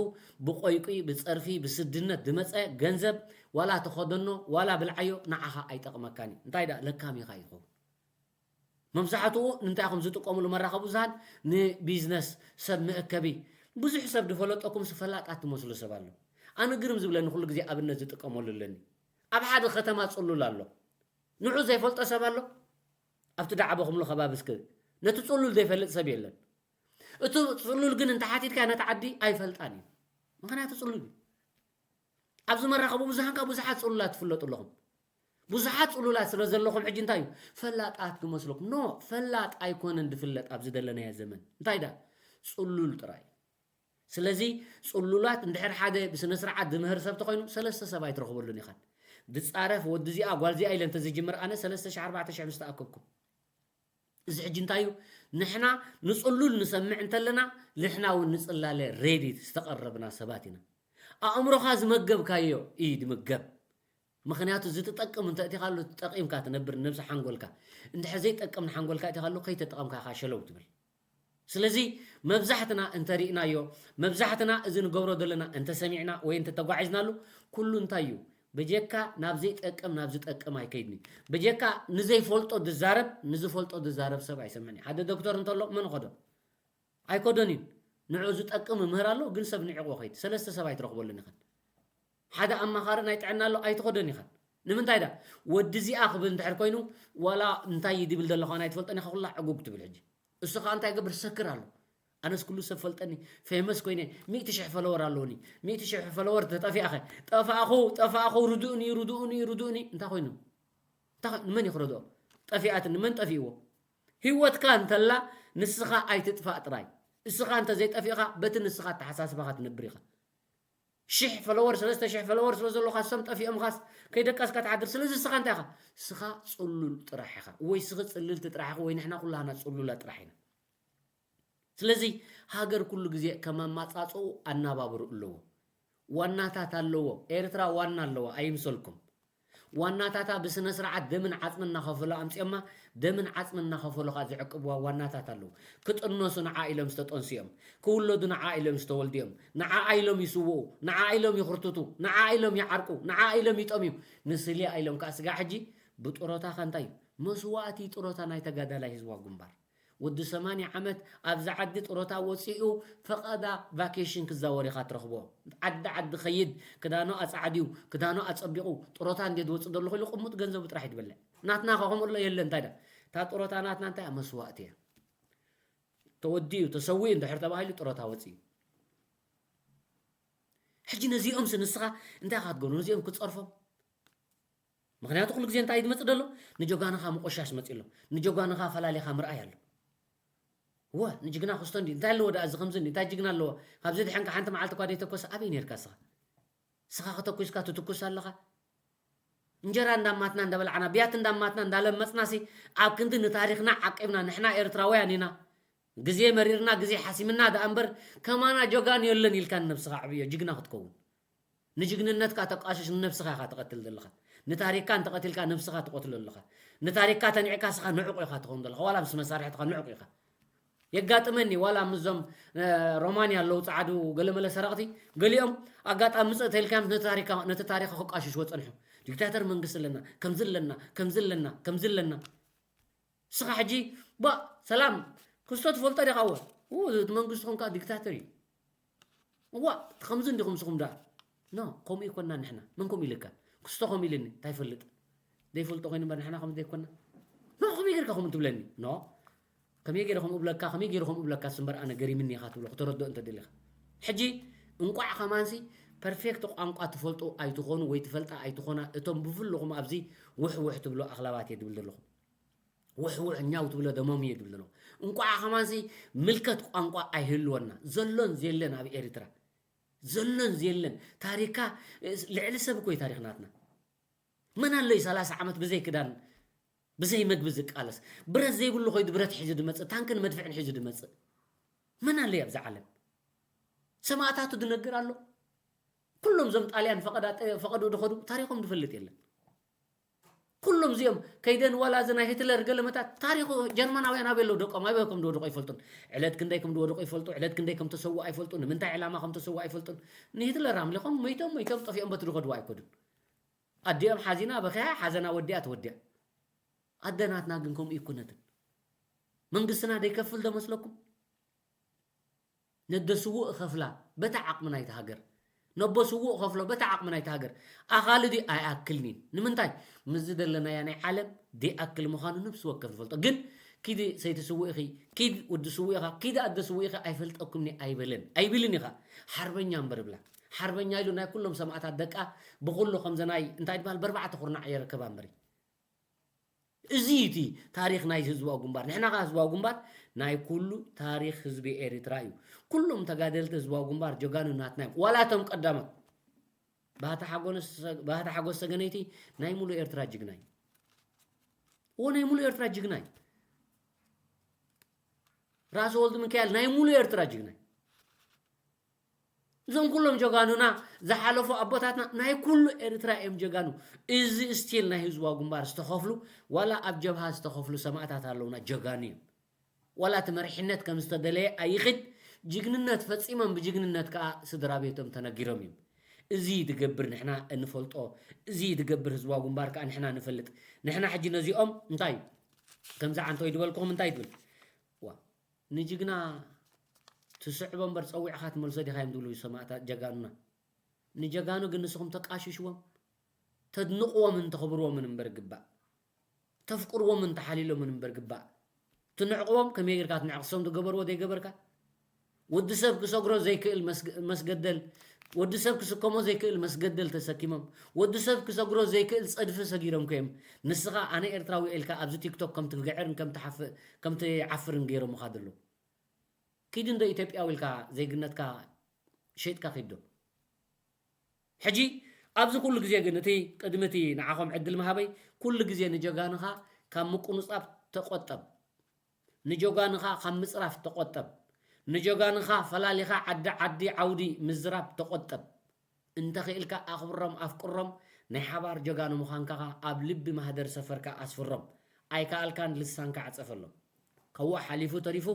ብቆይቁይ ብፀርፊ ብስድነት ዝመፀ ገንዘብ ዋላ ተኸደኖ ዋላ ብልዓዮ ንዓኻ ኣይጠቕመካን እዩ እንታይ ዳ ለካም ኢኻ ይኸውን መብዛሕትኡ ንምንታይ ኢኹም ዝጥቀምሉ መራኸቢ ብዙሃን ንቢዝነስ ሰብ መእከቢ ብዙሕ ሰብ ዝፈለጠኩም ፈላጣት ትመስሉ ሰብ ኣሎ ኣነ ግርም ዝብለኒ ኩሉ ግዜ ኣብነት ዝጥቀመሉ ኣለኒ ኣብ ሓደ ከተማ ፅሉል ኣሎ ንዑ ዘይፈልጦ ሰብ ኣሎ ኣብቲ ዳዕበኹምሉ ከባቢ እስከ ነቲ ፅሉል ዘይፈልጥ ሰብ የለን እቲ ፅሉል ግን እንተሓቲትካ ነቲ ዓዲ ኣይፈልጣን እዩ ምክንያቱ ፅሉል እዩ ኣብዚ መራኸቢ ብዙሃንካ ብዙሓት ፅሉላት ትፍለጡ ኣለኹም ብዙሓት ፅሉላት ስለ ዘለኹም ሕጂ እንታይ እዩ ፈላጣት ክመስለኩም ኖ ፈላጥ ኣይኮነን ዝፍለጥ ኣብዚ ዘለናዮ ዘመን እንታይ ዳ ፅሉል ጥራይ ስለዚ ፅሉላት እንድሕር ሓደ ብስነ ስርዓት ዝምህር ሰብ ተኮይኑ ሰለስተ ሰብ ኣይትረኽበሉን ኢኻን ድፃረፍ ወዲ እዚኣ ጓል እዚኣ ኢለ እንተዝጅምር ኣነ ሰለስተ ሺሕ ኣርባዕተ ሺሕ ምስ ተኣከብኩም እዚ ሕጂ እንታይ እዩ ንሕና ንፅሉል ንሰምዕ እንተለና ንሕና እውን ንፅላለ ሬዲ ዝተቐረብና ሰባት ኢና ኣእምሮኻ ዝመገብካዮ እዩ ዝምገብ ምኽንያቱ ዝትጠቅም እንተእቲኻሉ ጠቂምካ ትነብር ነብሲ ሓንጎልካ እንድሕር ዘይጠቅም ንሓንጎልካ እቲኻሉ ከይተጠቐምካ ኢኻ ሸለው ትብል ስለዚ መብዛሕትና እንተሪእናዮ መብዛሕትና እዚ ንገብሮ ዘለና እንተሰሚዕና ወይ እንተተጓዒዝናሉ ኩሉ እንታይ እዩ በጀካ ናብ ዘይጠቅም ናብ ዝጠቅም ኣይከይድኒ በጀካ ንዘይፈልጦ ዝዛረብ ንዝፈልጦ ዝዛረብ ሰብ ኣይሰምዕን ሓደ ዶክተር እንተሎ መን ኸዶ ኣይኮዶን እዩ ንዑ ዝጠቅም ምህር ኣሎ ግን ሰብ ንዕቆ ኸይድ ሰለስተ ሰብ ኣይትረኽበሉን ኢኸን ሓደ ኣማኻሪ ናይ ጥዕና ኣሎ ኣይትኸዶን ኢኸን ንምንታይ ዳ ወዲ እዚኣ ክብል እንድሕር ኮይኑ ዋላ እንታይ ይድብል ዘለኻ ናይ ትፈልጠን ኢኻ ኩላ ዕጉግ ትብል ሕጂ እሱ ከዓ እንታይ ገብር ሰክር ኣሎ ኣነስ ኩሉ ሰብ ፈልጠኒ ፌመስ ኮይነ ሚእቲ ሽሕ ፈለወር ኣለውኒ ሚእቲ ሽሕ ፈለወር ተጠፊኣኸ ጠፋእኹ ጠፋእኹ ርድኡኒ ርድኡኒ ርድኡኒ እንታይ ኮይኑ ንመን ይኽረድኦ ጠፊኣትኒ መን ጠፊእዎ ህይወትካ እንተላ ንስኻ ኣይትጥፋእ ጥራይ እስኻ እንተዘይጠፊእኻ በቲ ንስኻ ኣተሓሳስባኻ ትነብር ኢኻ ሽሕ ፈለወር ሰለስተ ሽሕ ፈለወር ስለ ዘለካ ሰም ጠፊኦምኻስ ከይደቀስካ ትሓድር ስለዚ ስኻ እንታይ ኢኻ ስኻ ፅሉል ጥራሕ ኢኻ ወይ ስኺ ፅልልቲ ጥራሕ ኢኻ ወይ ንሕና ኩላህና ፅሉላ ጥራሕ ኢና ስለዚ ሃገር ኩሉ ግዜ ከም ኣማጻጽኡ ኣናባብሩ ኣለዎ። ዋናታት ኣለዎ። ኤርትራ ዋና ኣለዋ፣ ኣይምሰልኩም። ዋናታታ ብስነ ስርዓት ደምን ዓጽምን እናኸፈሉ ኣምጺኦማ፣ ደምን ዓጽምን እናኸፈሉ ኸኣ ዝዕቅብዋ ዋናታት ኣለዉ። ክጥነሱ ንዓ ኢሎም ዝተጠንስዮም፣ ክውለዱ ንዓ ኢሎም ዝተወልድዮም፣ ንዓ ኢሎም ይስውኡ፣ ንዓ ኢሎም ይኽርትቱ፣ ንዓ ኢሎም ይዓርቁ፣ ንዓ ኢሎም ይጠምዩ። ንስልያ ኢሎም ከኣ ስጋዕ ሕጂ ብጥሮታ ከ እንታይ እዩ? መስዋእቲ ጥሮታ ናይ ተጋዳላይ ህዝባዊ ግንባር። ወዲ ሰማንያ ዓመት ኣብዚ ዓዲ ጥሮታ ወፂኡ ፈቐዳ ቫኬሽን ክዛወር ኢኻ ትረኽቦ። ዓዲ ዓዲ ኸይድ፣ ክዳኑ ኣፃዕድዩ፣ ክዳኑ ኣፀቢቑ፣ ጥሮታ እንዴ ዝወፅእ ዘሎ ኹሉ ቅሙጥ ገንዘቡ ጥራሕ እዩ ዝበልዕ። ናትና ኸ ከምኡ ኣሎ የለ፣ እንታይ ዳ? እታ ጥሮታ ናትና እንታይ እያ? መስዋእቲ እያ። ተወዲኡ፣ ተሰዊኡ እንድሕር ተባሂሉ ጥሮታ ወፂኡ። ሕጂ ነዚኦምስ ንስኻ እንታይ ኢኻ ትገብሩ? ነዚኦም ክትፀርፎም? ምኽንያቱ ኩሉ ግዜ እንታይ እዩ ዝመጽእ ዘሎ? ንጀጋንኻ ምቆሻሽ መጽእ ኣሎ። ንጀጋንኻ ፈላሊኻ ምርኣይ ኣሎ። እወ፣ ንጅግና ክስቶ እንዲ እንታይ ኣለዎ ደኣ፣ እዚ ከምዚ እንዲ እንታይ ጅግና ኣለዎ? ካብዚ ድሕንካ ሓንቲ መዓልቲ እኳ ዘይተኮሰ ኣበይ ነርካ እስኻ? እስኻ ከተኩስካ ትትኩስ ኣለኻ? እንጀራ እንዳማትና እንዳበላዕና፣ ብያቲ እንዳማትና እንዳለመጽናሲ፣ ኣብ ክንዲ ንታሪኽና ዓቂብና፣ ንሕና ኤርትራውያን ኢና፣ ግዜ መሪርና፣ ግዜ ሓሲምና ደኣ እምበር፣ ከማና ጀጋኑ የለን ኢልካ ንነብስኻ ኣዕብዮ፣ ጅግና ክትከውን። ንጅግንነትካ ተቃሽሽ ንነብስኻ ኢኻ ትቐትል ዘለኻ። ንታሪክካ እንተቐቲልካ ነብስኻ ትቐትሎ ኣለኻ። ንታሪክካ ተኒዕካ ስኻ ንዑቕ ኢኻ ትኸውን ዘለኻ። ዋላ ምስ መሳርሕትኻ ንዑቕ ኢኻ። የጋጥመኒ፣ ዋላ ምስዞም፣ እ፣ ሮማንያ ኣለዉ ጸዓዱ ገለመለ ሰረቕቲ፣ ገሊኦም ኣጋጣሚ ምጽእ ተልካዮም ነቲ ታሪካ-፣ ነቲ ታሪኽ ክቃሽሽዎ ጸንሑ። ዲክታተር መንግስቲ ኣለና፣ ከምዚ ኣለና፣ ከምዚ ኣለና፣ ከምዚ ኣለና። ንስኻ ሕጂ፣ ባ፣ ሰላም፣ ክስቶ ትፈልጦ ዲኻ? እወ። ኡ፣ እቲ መንግስቲ ኾንካ ዲክታተር እዩ። እዋ፣ ከምዚ እንዲኹም ንስኹም ደኣ። ኖ፣ ከምኡ ይኮና ንሕና። መን ከምኡ ኢልካ? ክስቶ ከምኡ ኢልኒ፣ እንታይ ይፈልጥ? ዘይፈልጦ ኮይኑ እምበር ንሕና ከምኡ ዘይኮና። ኖ፣ ከመይ ጌርካ ከምኡ ትብለኒ? ኖ። ከመይ ገይረ ከምኡ እብለካ፣ ከመይ ገይረ ከምኡ እብለካ እምበር ኣነ ገሪምኒ ኢኻ ትብሎ፣ ክተረድኦ እንተ ደሊኻ። ሕጂ እንቋዕ ከማንሲ ፐርፌክት ቋንቋ ትፈልጡ ኣይትኾኑ ወይ ትፈልጣ ኣይትኾና፣ እቶም ብፍልኹም ኣብዚ ውሕ ውሕ ትብሎ ኣኽላባት እየ ድብል ዘለኹ። ውሕ ውሕ ኛው ትብሎ ደሞም እየ ድብል ዘለኹ። እንቋዕ ከማንሲ ምልከት ቋንቋ ኣይህልወና። ዘሎን ዘየለን ኣብ ኤርትራ። ዘሎን ዘየለን። ታሪካ፣ ልዕሊ ሰብ እኮ እዩ ታሪኽ ናትና። መን ኣሎ እዩ ሰላሳ ዓመት ብዘይ ክዳን፣ ብዘይ መግቢ ዝቃለስ? ብረት ዘይብሉ ኮይዱ ብረት ሒዙ ድመጽእ፣ ታንክን መድፍዕን ሒዙ ድመጽእ። መን ኣሎ እዩ ኣብዚ ዓለም? ሰማእታቱ ድነግር ኣሎ? ኩሎም እዞም ጣልያን ፈቐዳ-፣ ፈቐድኡ ድኸዱ ታሪኾም ድፈልጥ የለን። ኩሎም እዚኦም ከይደን ዋላ እዚ ናይ ሂትለር ገለመታት ታሪኹ ጀርመናውያን ኣበይ ኣለዉ ደቆም? ኣበይ ከም ዝወደቑ ኣይፈልጡን። ዕለት ክንደይ ከም ዝወደቑ ኣይፈልጡ፣ ዕለት ክንደይ ከም ተሰውኡ ኣይፈልጡ፣ ንምንታይ ዕላማ ከም ተሰውኡ ኣይፈልጡን። ንሂትለር ኣምሊኾም ሞይቶም፣ ሞይቶም ጠፊኦም በቲ ዝኸድዎ ኣይከዱን። ኣዲኦም ሓዚና በኺያ፣ ሓዘና ወዲኣ ተወዲኣ። ኣደ ናትና ግን ከምኡ ኣይኮነትን። መንግስትና ደይከፍል ዶ መስለኩም? ነደ ስዉእ እኸፍላ በታ ዓቕሚ ናይታ ሃገር። ነቦ ስዉእ እኸፍሎ በታ ዓቕሚ ናይታ ሃገር። ኣኻሊ ድዩ? ኣይኣክልን'ዩ። ንምንታይ? ምስዚ ዘለናያ ናይ ዓለም ደይኣክል ምዃኑ ነብሲ ወከፍ ንፈልጦ። ግን ኪዲ ሰይቲ ስዉእ ኢኺ፣ ኪድ ወዲ ስዉእ ኢኻ፣ ኪዲ ኣደ ስዉእ ኢኺ ኣይፈልጠኩምኒ ኣይበለን። ኣይብልን ኢኻ። ሓርበኛ እምበር እብላ። ሓርበኛ ኢሉ ናይ ኩሎም ሰማእታት ደቃ ብኹሉ ከምዚ ናይ እንታይ ድበሃል በርባዕተ ኩርናዕ የረከባ እምበሪ። እዚ እዩ እቲ ታሪኽ ናይ ህዝባዊ ግንባር። ንሕና ኸዓ ህዝባዊ ግንባር ናይ ኩሉ ታሪኽ ህዝቢ ኤርትራ እዩ። ኩሎም ተጋደልቲ ህዝባዊ ግንባር ጀጋኑ ናትና እዮም። ዋላ እቶም ቀዳሞት ባህታ ሓጎስ፣ ባህታ ሓጎስ ሰገነይቲ ናይ ሙሉእ ኤርትራ ጅግና እዩ። እዎ ናይ ሙሉእ ኤርትራ ጅግና እዩ። ራእሲ ወልድ ሚካኤል ናይ ሙሉእ ኤርትራ ጅግና እዩ። እዞም ኩሎም ጀጋኑና ዝሓለፉ ኣቦታትና ናይ ኩሉ ኤርትራ እዮም ጀጋኑ። እዚ ስቲል ናይ ህዝባዊ ግንባር ዝተኸፍሉ ዋላ ኣብ ጀብሃ ዝተኸፍሉ ሰማእታት ኣለውና ጀጋኑ እዮም። ዋላ እቲ መሪሕነት ከም ዝተደለየ ኣይኽድ ጅግንነት ፈጺሞም ብጅግንነት ከኣ ስድራ ቤቶም ተነጊሮም እዮም። እዚ ድገብር ንሕና እንፈልጦ፣ እዚ ድገብር ህዝባዊ ግንባር ከኣ ንሕና ንፈልጥ። ንሕና ሕጂ ነዚኦም እንታይ እዩ? ከምዚ ዓንተወይ ድበልኩኹም እንታይ ትብል? ዋ፣ ንጅግና ትስዕቦ እምበር ጸዊዕኻ ትመልሶ ዲኻ እዮም ዝብሉ ሰማእታት ጀጋኑና። ንጀጋኑ ግን ንስኹም ተቃሽሽዎም፣ ተድንቕዎምን ተኽብርዎምን እምበር ግባእ። ተፍቅርዎምን ተሓልይሎምን እምበር ግባእ። ትንዕቕዎም ከመይ ጌርካ ትንዕቕ? እሶም ዝገበርዎ ዘይገበርካ? ወዲ ሰብ ክሰግሮ ዘይክእል መስገ-፣ መስገደል፣ ወዲ ሰብ ክስከሞ ዘይክእል መስገደል ተሰኪሞም፣ ወዲ ሰብ ክሰግሮ ዘይክእል ጸድፊ ሰጊሮም ከዮም። ንስኻ ኣነ ኤርትራዊ ኢልካ ኣብዚ ቲክቶክ ከም ትግዕርን ከም ትሓፍ-፣ ከም ትዓፍርን ገይሮምኻ ዘለዉ። ኪድ እንዶ ኢትዮጵያዊ ኢልካ ዜግነትካ ሸይጥካ ኪድ ዶ። ሕጂ ኣብዚ ኩሉ ግዜ ግን እቲ ቅድሚ እቲ ንዓኹም ዕድል ምሃበይ ኩሉ ግዜ ንጀጋንኻ ካብ ምቁንጻብ ተቆጠብ። ንጀጋንኻ ካብ ምጽራፍ ተቆጠብ። ንጀጋንኻ ፈላሊኻ ዓዲ ዓዲ ዓውዲ ምዝራብ ተቖጠብ። እንተኽኢልካ ኣኽብሮም ኣፍቅሮም፣ ናይ ሓባር ጀጋኑ ምዃንካ ኸኣ ኣብ ልቢ ማህደር ሰፈርካ ኣስፍሮም። ኣይከኣልካን ልሳንካ ዕጸፈሎም። ካብኡ ሓሊፉ ተሪፉ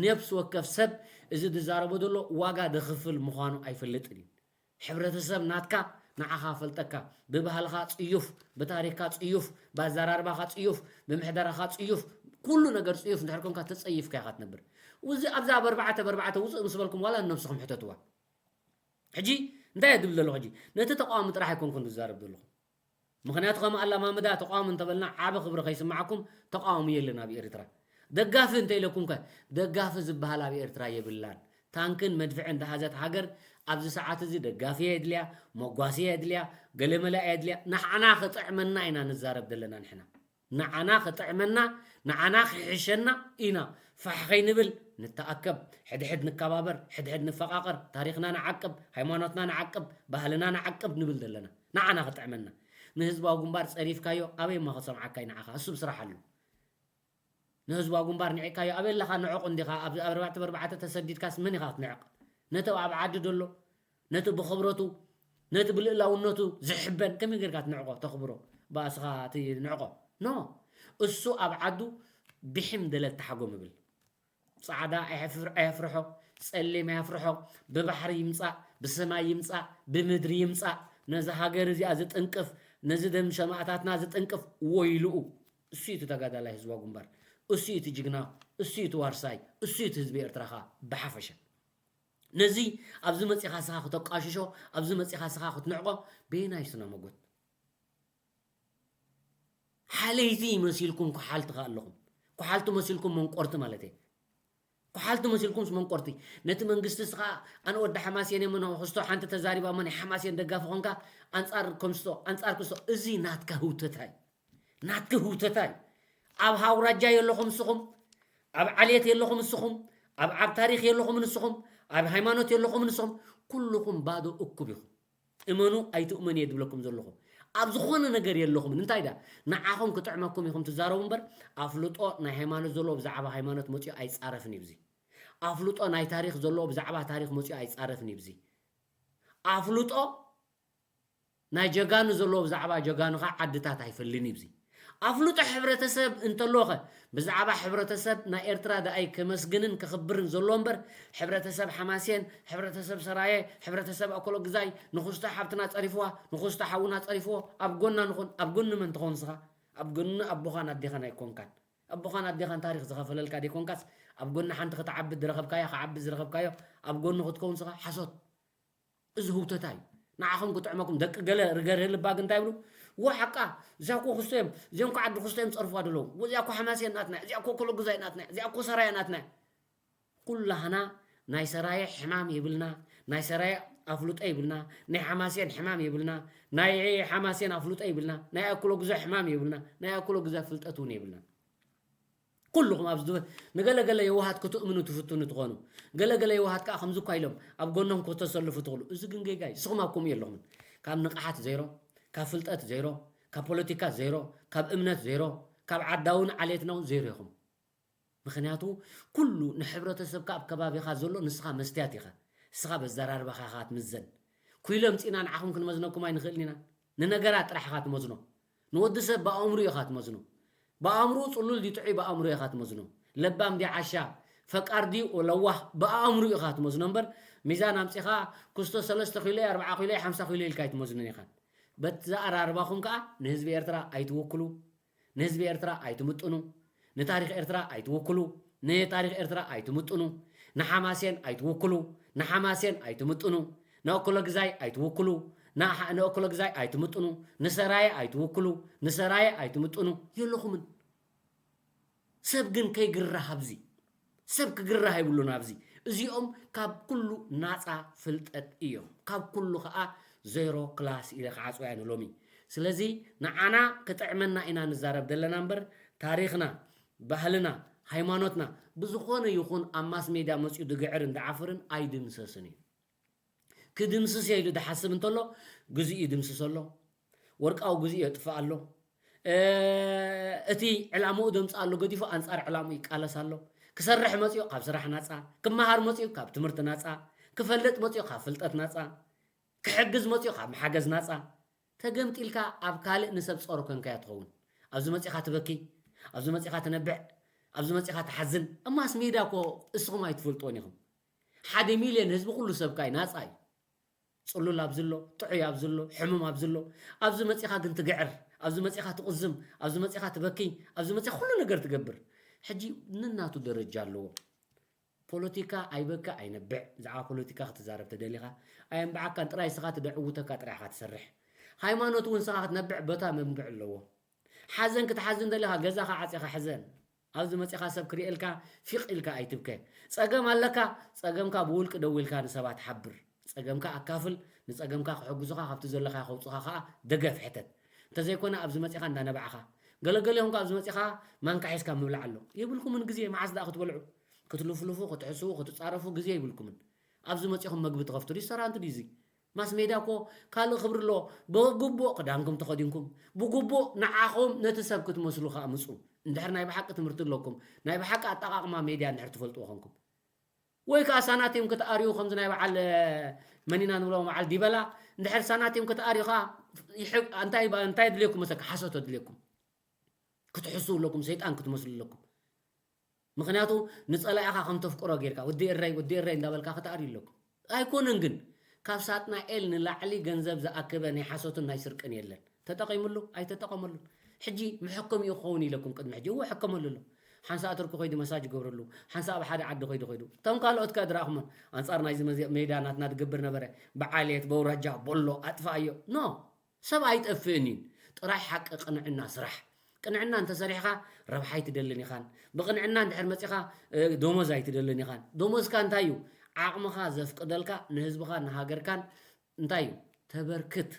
ነፍሲ ወከፍ ሰብ እዚ ዝዛረቦ ዘሎ ዋጋ ደኽፍል ምዃኑ ኣይፈልጥን እዩ። ሕብረተሰብ ናትካ ንዓኻ ፈልጠካ፣ ብባህልኻ ጽዩፍ፣ ብታሪኽካ ጽዩፍ፣ ብኣዘራርባኻ ጽዩፍ፣ ብምሕደራኻ ጽዩፍ፣ ኩሉ ነገር ጽዩፍ እንድሕር ኮንካ ተጸይፍካ ኢኻ ትነብር። እዚ ኣብዛ ኣብ ኣርባዕተ ብኣርባዕተ ውጽእ ምስ በልኩም ዋላ ንነብስኹም ሕተትዋ። ሕጂ እንታይ እየ ድብል ዘለኹ? ሕጂ ነቲ ተቃዋሚ ጥራሕ ኣይኮንኩን ዝዛረብ ዘለኹ። ምኽንያቱ ከም ኣላማምዳ ተቃዋሚ እንተበልና ዓቢ ክብሪ ከይስምዓኩም፣ ተቃዋሚ የለን ኣብ ኤርትራ። ደጋፊ እንተ ኢለኩምከ? ደጋፊ ዝበሃል ኣብ ኤርትራ የብላን። ታንክን መድፍዕን ዝሓዘት ሃገር ኣብዚ ሰዓት እዚ ደጋፊ የድልያ፣ መጓሲ የድልያ፣ ገለመለ የድልያ። ንዓና ክጥዕመና ኢና ንዛረብ ዘለና ንሕና። ንዓና ክጥዕመና፣ ንዓና ክሕሸና ኢና ፋሕ ከይንብል ንተኣከብ፣ ሕድሕድ ንከባበር፣ ሕድሕድ ንፈቓቐር፣ ታሪኽና ንዓቅብ፣ ሃይማኖትና ንዓቅብ፣ ባህልና ንዓቅብ ንብል ዘለና። ንዓና ክጥዕመና። ንህዝባዊ ግንባር ጸሪፍካዮ ኣበይ እሞ ክሰምዓካ እዩ ንዓኻ? እሱ ብስራሕ ኣሎ። ንህዝባዊ ግንባር ንዒቕካዮ ኣበይ ኣለኻ? ንዕቕ እንዲኻ። ኣብ ኣርባዕተ ብኣርባዕተ ተሰዲድካስ መን ኢኻ ክትንዕቕ? ነቲ ኣብ ዓዲ ደሎ፣ ነቲ ብኽብረቱ፣ ነቲ ብልእላውነቱ ዝሕበን ከመይ ጌርካ ትንዕቆ፣ ተኽብሮ? ብኣስኻ እቲ ንዕቆ። ኖ። እሱ ኣብ ዓዱ ብሒም ደለት ተሓጎም ይብል። ጻዕዳ ኣየፍር-፣ ኣየፍርሖ፣ ጸሊም ኣየፍርሖ፣ ብባሕሪ ይምጻእ፣ ብሰማይ ይምጻእ፣ ብምድሪ ይምጻእ፣ ነዚ ሃገር እዚኣ ዝጥንቅፍ፣ ነዚ ደም ሰማእታትና ዝጥንቅፍ ወይልኡ። እሱ እዩ እቲ ተጋዳላይ ህዝባዊ ግንባር። እሱ እዩ እቲ ጅግና፣ እሱ እዩ እቲ ዋርሳይ፣ እሱ እዩ እቲ ህዝቢ ኤርትራ ኸኣ ብሓፈሻ። ነዚ ኣብዚ መጺኻ ስኻ ክተቃሽሾ፣ ኣብዚ መጺኻ ስኻ ክትንዕቆ፣ በየናይ ስነ መጎት? ሓለይቲ መሲልኩም ኩሓልቲ ከኣ ኣለኹም። ኩሓልቲ መሲልኩም መንቆርቲ ማለት እየ። ኩሓልቲ መሲልኩምስ መንቆርቲ። ነቲ መንግስቲ ስኻ ኣነ ወዲ ሓማሴን እየ፣ መን ክስቶ ሓንቲ ተዛሪባ እሞ ናይ ሓማሴን ደጋፊ ኾንካ ኣንጻር ከምስቶ፣ ኣንጻር ክስቶ። እዚ ናትካ ህውተታ እዩ። ናትካ ህውተታ እዩ። ኣብ ኣውራጃ የለኹም ንስኹም፣ ኣብ ዓሌት የለኹም ንስኹም፣ ኣብ፣ ኣብ ታሪኽ የለኹም ንስኹም፣ ኣብ ሃይማኖት የለኹም ንስኹም። ኩልኹም ባዶ እኩብ ኢኹም። እመኑ ኣይትእመኑ እየ ዝብለኩም ዘለኹ። ኣብ ዝኾነ ነገር የለኹምን። እንታይ ዳ ንዓኹም ክጥዕመኩም ኢኹም ትዛረቡ እምበር፣ ኣፍልጦ ናይ ሃይማኖት ዘለዎ ብዛዕባ ሃይማኖት መጺኡ ኣይጻረፍን እዩ። እዚ ኣፍልጦ ናይ ታሪኽ ዘለዎ ብዛዕባ ታሪኽ መጺኡ ኣይጻረፍን እዩ። እዚ ኣፍልጦ ናይ ጀጋኑ ዘለዎ ብዛዕባ ጀጋኑ ኸዓ ዓድታት ኣይፈልን እዩ። እዚ ኣፍልጦ ሕብረተሰብ እንተሎኸ፣ ብዛዕባ ሕብረተሰብ ናይ ኤርትራ ደኣይ ከመስግንን ከኽብርን ዘሎ እምበር፣ ሕብረተሰብ ሓማሴን፣ ሕብረተሰብ ሰራየ፣ ሕብረተሰብ ኣኮሎግዛይ ንኹስቶ ሓብትና ጸሪፍዋ፣ ንኹስቶ ሓውና ጸሪፍዎ፣ ኣብ ጎና ንኹን። ኣብ ጎኒ መን ትኸውን ንስኻ? ኣብ ጎኒ ኣቦኻን ኣዴኻን ኣይኮንካን። ኣቦኻን ኣዴኻን ታሪኽ ዝኸፈለልካ ደይኮንካስ፣ ኣብ ጎኒ ሓንቲ ክትዓቢ ዝረኸብካዮ፣ ክዓቢ ዝረኸብካዮ ኣብ ጎኒ ክትከውን ንስኻ ሓሶት። እዚ ህውተታ እዩ። ንዓኹም ክጥዕመኩም፣ ደቂ ገለ ርገርህ ልባ ግን እንታይ ይብሉ? ዋ ሓቃ፣ እዚኣ እኮ ክስቶ እዮም፣ እዚኦም እኮ ዓዲ ክስቶ እዮም ጸርፍዋ ደለዉ። እዚኣ እኮ ሓማሴን ናትና፣ እዚኣ እኮ ኮሎጉዛይ ናትና፣ እዚኣ እኮ ሰራየ ናትና። ኩላህና ናይ ሰራየ ሕማም የብልና፣ ናይ ሰራየ ኣፍልጦ የብልና፣ ናይ ሓማሴን ሕማም የብልና፣ ናይ ሓማሴን ኣፍልጦ የብልና፣ ናይ ኣኮሎጉዛይ ሕማም የብልና፣ ናይ ኣኮሎጉዛይ ፍልጠት እውን የብልና። ኩልኹም ኣብዚ ዝወ-፣ ንገለ ገለ የዋሃት ክትእምኑ ትፍትኑ ትኾኑ። ገለ ገለ የዋሃት ከኣ ከምዚ እኳ ኢሎም ኣብ ጎኖም ክተሰልፉ ትኽእሉ። እዚ ግን ጌጋ እዩ። ንስኹም ኣብ ከምኡ የለኹምን። ካብ ንቕሓት ዜሮ፣ ካብ ፍልጠት ዜሮ፣ ካብ ፖለቲካ ዜሮ፣ ካብ እምነት ዜሮ፣ ካብ ዓዳውን ዓሌትናውን ዜሮ ኢኹም። ምኽንያቱ ኩሉ ንሕብረተሰብካ ኣብ ከባቢኻ ዘሎ ንስኻ መስትያት ኢኻ። ንስኻ በዘራርባኻ ኢኻ ትምዘን። ኩይለ ኣምጺእና ንዓኹም ክንመዝነኩም ኣይንኽእልን ኢና። ንነገራት ጥራሕ ኢኻ ትመዝኖ። ንወዲ ሰብ ብኣእምሩ ኢኻ ትመዝኖ። ብኣእምሩ ጽሉል ድዩ ጥዑይ ብኣእምሩ ኢኻ ትመዝኖ። ለባም ድዩ ዓሻ፣ ፈቃር ድዩ ለዋህ ብኣእምሩ ኢኻ ትመዝኖ እምበር፣ ሚዛን ኣምጺኻ ክስቶ ሰለስተ ኪሎ፣ ኣርብዓ ኪሎ፣ ሓምሳ ኪሎ ኢልካ ኣይትመዝኖን ኢኻ። በቲ ኣራርባኹም ከኣ ንህዝቢ ኤርትራ ኣይትውክሉ፣ ንህዝቢ ኤርትራ ኣይትምጥኑ፣ ንታሪኽ ኤርትራ ኣይትውክሉ፣ ንታሪኽ ኤርትራ ኣይትምጥኑ፣ ንሓማሴን ኣይትውክሉ፣ ንሓማሴን ኣይትምጥኑ፣ ንእኩለ ግዛይ ኣይትውክሉ፣ ንሓ-፣ ንእኩለ ግዛይ ኣይትምጥኑ፣ ንሰራየ ኣይትውክሉ፣ ንሰራየ ኣይትምጥኑ የለኹምን። ሰብ ግን ከይግራህ ኣብዚ፣ ሰብ ክግራህ የብሉን ኣብዚ። እዚኦም ካብ ኩሉ ናጻ ፍልጠት እዮም። ካብ ኩሉ ኸኣ ዜሮ ክላስ ኢለ ክዓጽዋ እየ ንሎሚ። ስለዚ ንዓና ክጥዕመና ኢና ንዛረብ ዘለና እምበር፣ ታሪኽና፣ ባህልና፣ ሃይማኖትና ብዝኾነ ይኹን ኣብ ማስ ሜድያ መጺኡ ዝግዕርን ዝዓፍርን ኣይድምሰስን እዩ። ክድምስስ እየ ኢሉ ዝሓስብ እንተሎ፣ ግዜኡ ይድምስስ ኣሎ፣ ወርቃዊ ግዜኡ የጥፍእ ኣሎ። እ፣ እቲ ዕላምኡ ዘምጽእ ኣሎ ገዲፉ ኣንጻር ዕላምኡ ይቃለስ ኣሎ። ክሰርሕ መፅኡ ካብ ስራሕ ናፃ፣ ክመሃር መፅኡ ካብ ትምህርቲ ናፃ፣ ክፈልጥ መፅኡ ካብ ፍልጠት ናፃ፣ ክሕግዝ መፅኡ ካብ ሓገዝ ናፃ። ተገምጢልካ ኣብ ካልእ ንሰብ ፀሮ ኮንካዮ ትኸውን። ኣብዚ መፂኻ ትበኪ፣ ኣብዚ መፂኻ ትነብዕ፣ ኣብዚ መፂኻ ትሓዝን። ኣብ ማስ ሜድያ እኮ እስኹም ኣይትፈልጥዎን ኢኹም። ሓደ ሚልዮን ህዝቢ ኩሉ ሰብካ እዩ፣ ናፃ እዩ። ፅሉል ኣብዚ ኣሎ፣ ጥዑይ ኣብዚ ኣሎ፣ ሕሙም ኣብዚ ኣሎ። ኣብዚ መፂኻ ግን ትግዕር፣ ኣብዚ መፂኻ ትቕዝም፣ ኣብዚ መፂኻ ትበኪ፣ ኣብዚ መፂኻ ኩሉ ነገር ትገብር። ሕጂ ንናቱ ደረጃ ኣለዎ። ፖለቲካ ኣይበኪ ኣይነብዕ። ብዛዕባ ፖለቲካ ክትዛረብ ተደሊኻ ኣየንብዓካን፣ ጥራይ ስኻ ትደዕውተካ ጥራይ ኢኻ ትሰርሕ። ሃይማኖት እውን ስኻ ክትነብዕ በታ መንብዕ ኣለዎ። ሓዘን ክትሓዝን ደሊኻ ገዛኻ ዓፂኻ ሕዘን። ኣብዚ መፂኻ ሰብ ክርእየልካ ፊቕ ኢልካ ኣይትብከ። ፀገም ኣለካ፣ ፀገምካ ብውልቂ ደዊልካ ንሰባት ሓብር። ፀገምካ ኣካፍል፣ ንፀገምካ ክሕግዙኻ ካብቲ ዘለኻዮ ከውፁኻ ከዓ ደገፍ ሕተት። እንተዘይኮነ ኣብዚ መፂኻ እንዳነባዕኻ ገለገለ ይኹንካ ኣብዚ መፂኻ ማንካ ሒዝካ ምብላዕ ኣሎ። የብልኩምን ግዜ፣ መዓስ ደኣ ክትበልዑ? ክትልፍልፉ፣ ክትሕስዉ፣ ክትፃረፉ ግዜ የብልኩምን። ኣብዚ መፂኹም መግቢ ትኸፍቱ ሪስቶራንት ድዩ እዚ? ማስ ሜድያ እኮ ካልእ ክብሪ ኣለዎ። ብግቡእ ክዳንኩም ተኸዲንኩም፣ ብግቡእ ንዓኹም ነቲ ሰብ ክትመስሉ ከኣ ምጹ። እንድሕር ናይ ብሓቂ ትምህርቲ ኣለኩም፣ ናይ ብሓቂ ኣጠቓቕማ ሜድያ እንድሕር ትፈልጥዎ ኮንኩም። ወይ ከኣ ሳናቲም ክትኣርዩ ከምዚ ናይ በዓል፣ እ፣ መን ኢና ንብሎ በዓል ዲበላ፣ እንድሕር ሳናቲም ክትኣርዩ ከኣ ይሕግ-፣ እንታይ ባ-፣ እንታይ የድልየኩም መሰለካ? ሓሶት የድልየኩም። ክትሕስዉ ኣለኩም፣ ሰይጣን ክትመስሉ ኣለኩም። ምኽንያቱ ንጸላኢኻ ከም ተፍቅሮ ጌርካ፣ "ወዲ ኤረይ፣ ወዲ ኤረይ" እንዳበልካ ክትኣርዩ ኣለኩም። ኣይኮነን ግን፣ ካብ ሳጥናኤል ንላዕሊ ገንዘብ ዝኣከበ ናይ ሓሶትን ናይ ስርቅን የለን። ተጠቒምሉ? ኣይተጠቐመሉን። ሕጂ መሐከሚኡ ክኸውን ኢለኩም ቅድሚ ሕጂ፣ እወ፣ ሕከመሉ ኣሎ። ሓንሳእ ቱርኪ ኸይዱ መሳጅ ይገብረሉ፣ ሓንሳእ ኣብ ሓደ ዓዲ ኸይዱ ኸይዱ። እቶም ካልኦት ከ ድረኣኹሞን? ኣንጻር ናይዚ መዚ-፣ ሜዳ ናትና ትገብር ነበረ። ብዓሌት፣ በውራጃ፣ ቦሎ፣ ኣጥፍኣዮ። ኖ። ሰብ ኣይጠፍእን እዩ። ጥራይ ሓቂ ቅንዕና ስራሕ። ቅንዕና እንተሰሪሕኻ ረብሓ ኣይትደልን ኢኻን። ብቅንዕና እንድሕር መጺኻ፣ እ፣ ደሞዝ ኣይትደልን ኢኻን። ደሞዝካ እንታይ እዩ? ዓቕምኻ ዘፍቅደልካ ንህዝብኻ ንሃገርካን እንታይ እዩ? ተበርክት።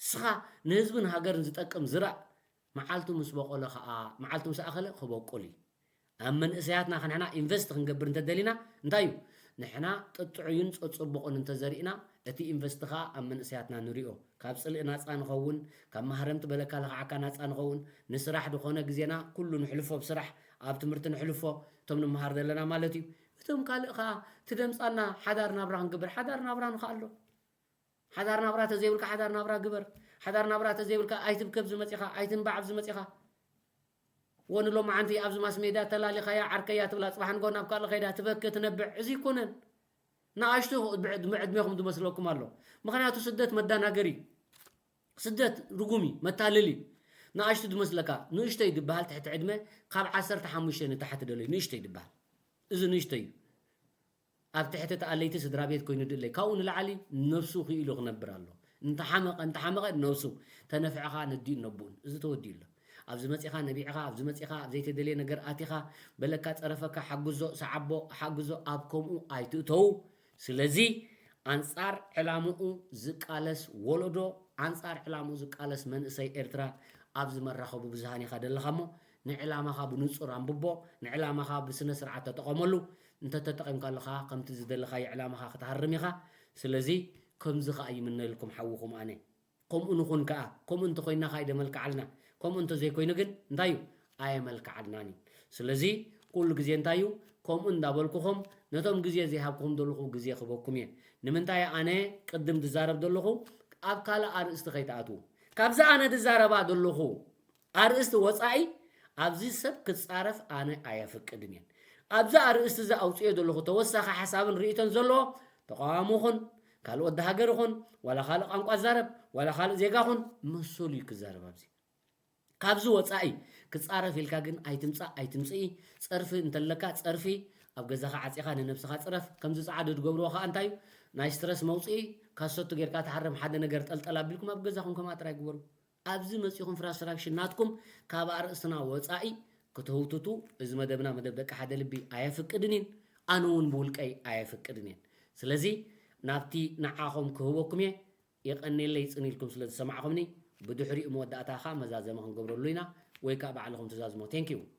ንስኻ ንህዝብን ሃገርን ዝጠቅም ዝራእ፣ መዓልቱ ምስ በቆለ ኸኣ፣ መዓልቱ ምስ ኣኸለ ክበቁል እዩ። ኣብ መንእሰያትና ንሕና ኢንቨስት ክንገብር እንተደሊና እንታይ እዩ? ንሕና ጥጥዑይን ጸጽቡቕን እንተዘሪእና፣ እቲ ኢንቨስት ኸኣ ኣብ መንእሰያትና ንሪኦ። ካብ ጽልኢ ናጻ ንኸውን፣ ካብ ማህረምቲ በለካ ለኽዓካ ናጻ ንኸውን፣ ንስራሕ ዝኾነ ግዜና ኩሉ ንሕልፎ ብስራሕ፣ ኣብ ትምህርቲ ንሕልፎ፣ እቶም ንመሃር ዘለና ማለት እዩ። እቶም ካልእ ኸኣ ትደምጻና ሓዳር ናብራ ክንገብር፣ ሓዳር ናብራ ንኸኣሎ። ሓዳር ናብራ ተዘይብልካ ሓዳር ናብራ ግበር። ሓዳር ናብራ ተዘይብልካ ኣይትብከ ኣብዚ መጺኻ፣ ኣይትንባዕ ኣብዚ መጺኻ። ወን ሎማዓንቲ ኣብዚ ማስ ሜድያ ተላሊኻያ ዓርከያ ትብላ፣ ጽባሕ ንጎ ናብ ካልእ ኸይዳ ትበከ ትነብዕ። እዚ ይኮነን። ንኣሽቱ ብዕድ-፣ ዕድሜኹም ዝመስለኩም ኣሎ። ምኽንያቱ ስደት መዳናገሪ፣ ስደት ርጉም እዩ፣ መታለሊ። ንኣሽቱ ዝመስለካ፣ ንእሽተይ ዝበሃል ትሕቲ ዕድመ ካብ ዓሰርተ ሓሙሽተ ንታሕቲ ደሎ እዩ፣ ንእሽተይ ዝበሃል። እዚ ንእሽተይ እዩ። ኣብ ትሕቲ ተኣለይቲ ስድራ ቤት ኮይኑ ድለይ፣ ካብኡ ንላዕሊ ነብሱ ክኢሉ ክነብር ኣሎ። እንተሓመቐ፣ እንተሓመቐ ነብሱ፣ ተነፍዕኻ ነዲኡን ነቡኡን። እዚ ተወዲኡ ኣሎ። ኣብዚ መጺኻ ነቢዕኻ፣ ኣብዚ መጺኻ ኣብ ዘይተደልየ ነገር ኣቲኻ፣ በለካ ጸረፈካ፣ ሓግዞ፣ ሰዓቦ፣ ሓግዞ፣ ኣብ ከምኡ ኣይትእተዉ። ስለዚ ኣንጻር ዕላምኡ ዝቃለስ ወለዶ፣ ኣንጻር ዕላምኡ ዝቃለስ መንእሰይ ኤርትራ ኣብዚ መራኸቢ ብዙሃን ኢኻ ደለኻ እሞ፣ ንዕላማኻ ብንጹር ኣንብቦ፣ ንዕላማኻ ብስነ ስርዓት ተጠቐመሉ። እንተተጠቒምካሉ ኸኣ ከምቲ ዝደለኻዮ ዕላማኻ ክትሃርም ኢኻ። ስለዚ ከምዚ ኸኣ ይምነልኩም ሓውኹም ኣነ። ከምኡ ንኹን ከኣ፣ ከምኡ እንተኾይንና ከኣ ይደመልክዓልና። ከምኡ እንተዘይኮይኑ ግን እንታይ እዩ? ኣየመልክዓልናን እዩ። ስለዚ ኩሉ ግዜ እንታይ እዩ? ከምኡ እንዳበልኩኹም ነቶም ግዜ ዘይሃብኩኹም ዘለኹ ግዜ ክበኩም እየ። ንምንታይ ኣነ ቅድም ዝዛረብ ዘለኹ ኣብ ካልእ ኣርእስቲ ከይትኣትዉ። ካብዚ ኣነ ዝዛረባ ዘለኹ ኣርእስቲ ወጻኢ ኣብዚ ሰብ ክጻረፍ ኣነ ኣየፍቅድን እየ። ኣብዚ ኣርእስቲ እዚ ኣውጽኦ ዘለኹ ተወሳኺ ሓሳብን ርእይቶን ዘለዎ ተቃዋሚ ኹን፣ ካልእ ወዲ ሃገር ኹን፣ ዋላ ካልእ ቋንቋ ዛረብ፣ ዋላ ካልእ ዜጋ ኹን፣ መሰሉ እዩ ክዛረብ ኣብዚ። ካብዚ ወጻኢ ክጻረፍ ኢልካ ግን ኣይትምጻእ፣ ኣይትምጽኢ። ጸርፊ እንተለካ ጸርፊ ኣብ ገዛኻ ዓጺኻ ንነብስኻ ጽረፍ። ከምዚ ጻዕዱ ዝገብርዎ ከኣ እንታይ እዩ? ናይ ስትረስ መውጽኢ ካሰቱ ጌርካ ትሃርም ሓደ ነገር ጠልጠል ኣቢልኩም ኣብ ገዛኹም ከምኣ ጥራይ ግበሩ። ኣብዚ መጺኹም ፍራስትራክሽን ናትኩም ካብ ኣርእስትና ወጻኢ ክትህውትቱ እዚ መደብና መደብ ደቂ ሓደ ልቢ ኣየፍቅድን እየን። ኣነ እውን ብውልቀይ ኣየፍቅድን እየን። ስለዚ ናብቲ ንዓኹም ክህበኩም እየ። የቐንየለይ ጽን ኢልኩም ስለ ዝሰማዕኹምኒ። ብድሕሪኡ መወዳእታ ኸኣ መዛዘሚ ክንገብረሉ ኢና ወይ ከኣ ባዕልኹም ትዛዝሞ። Thank you።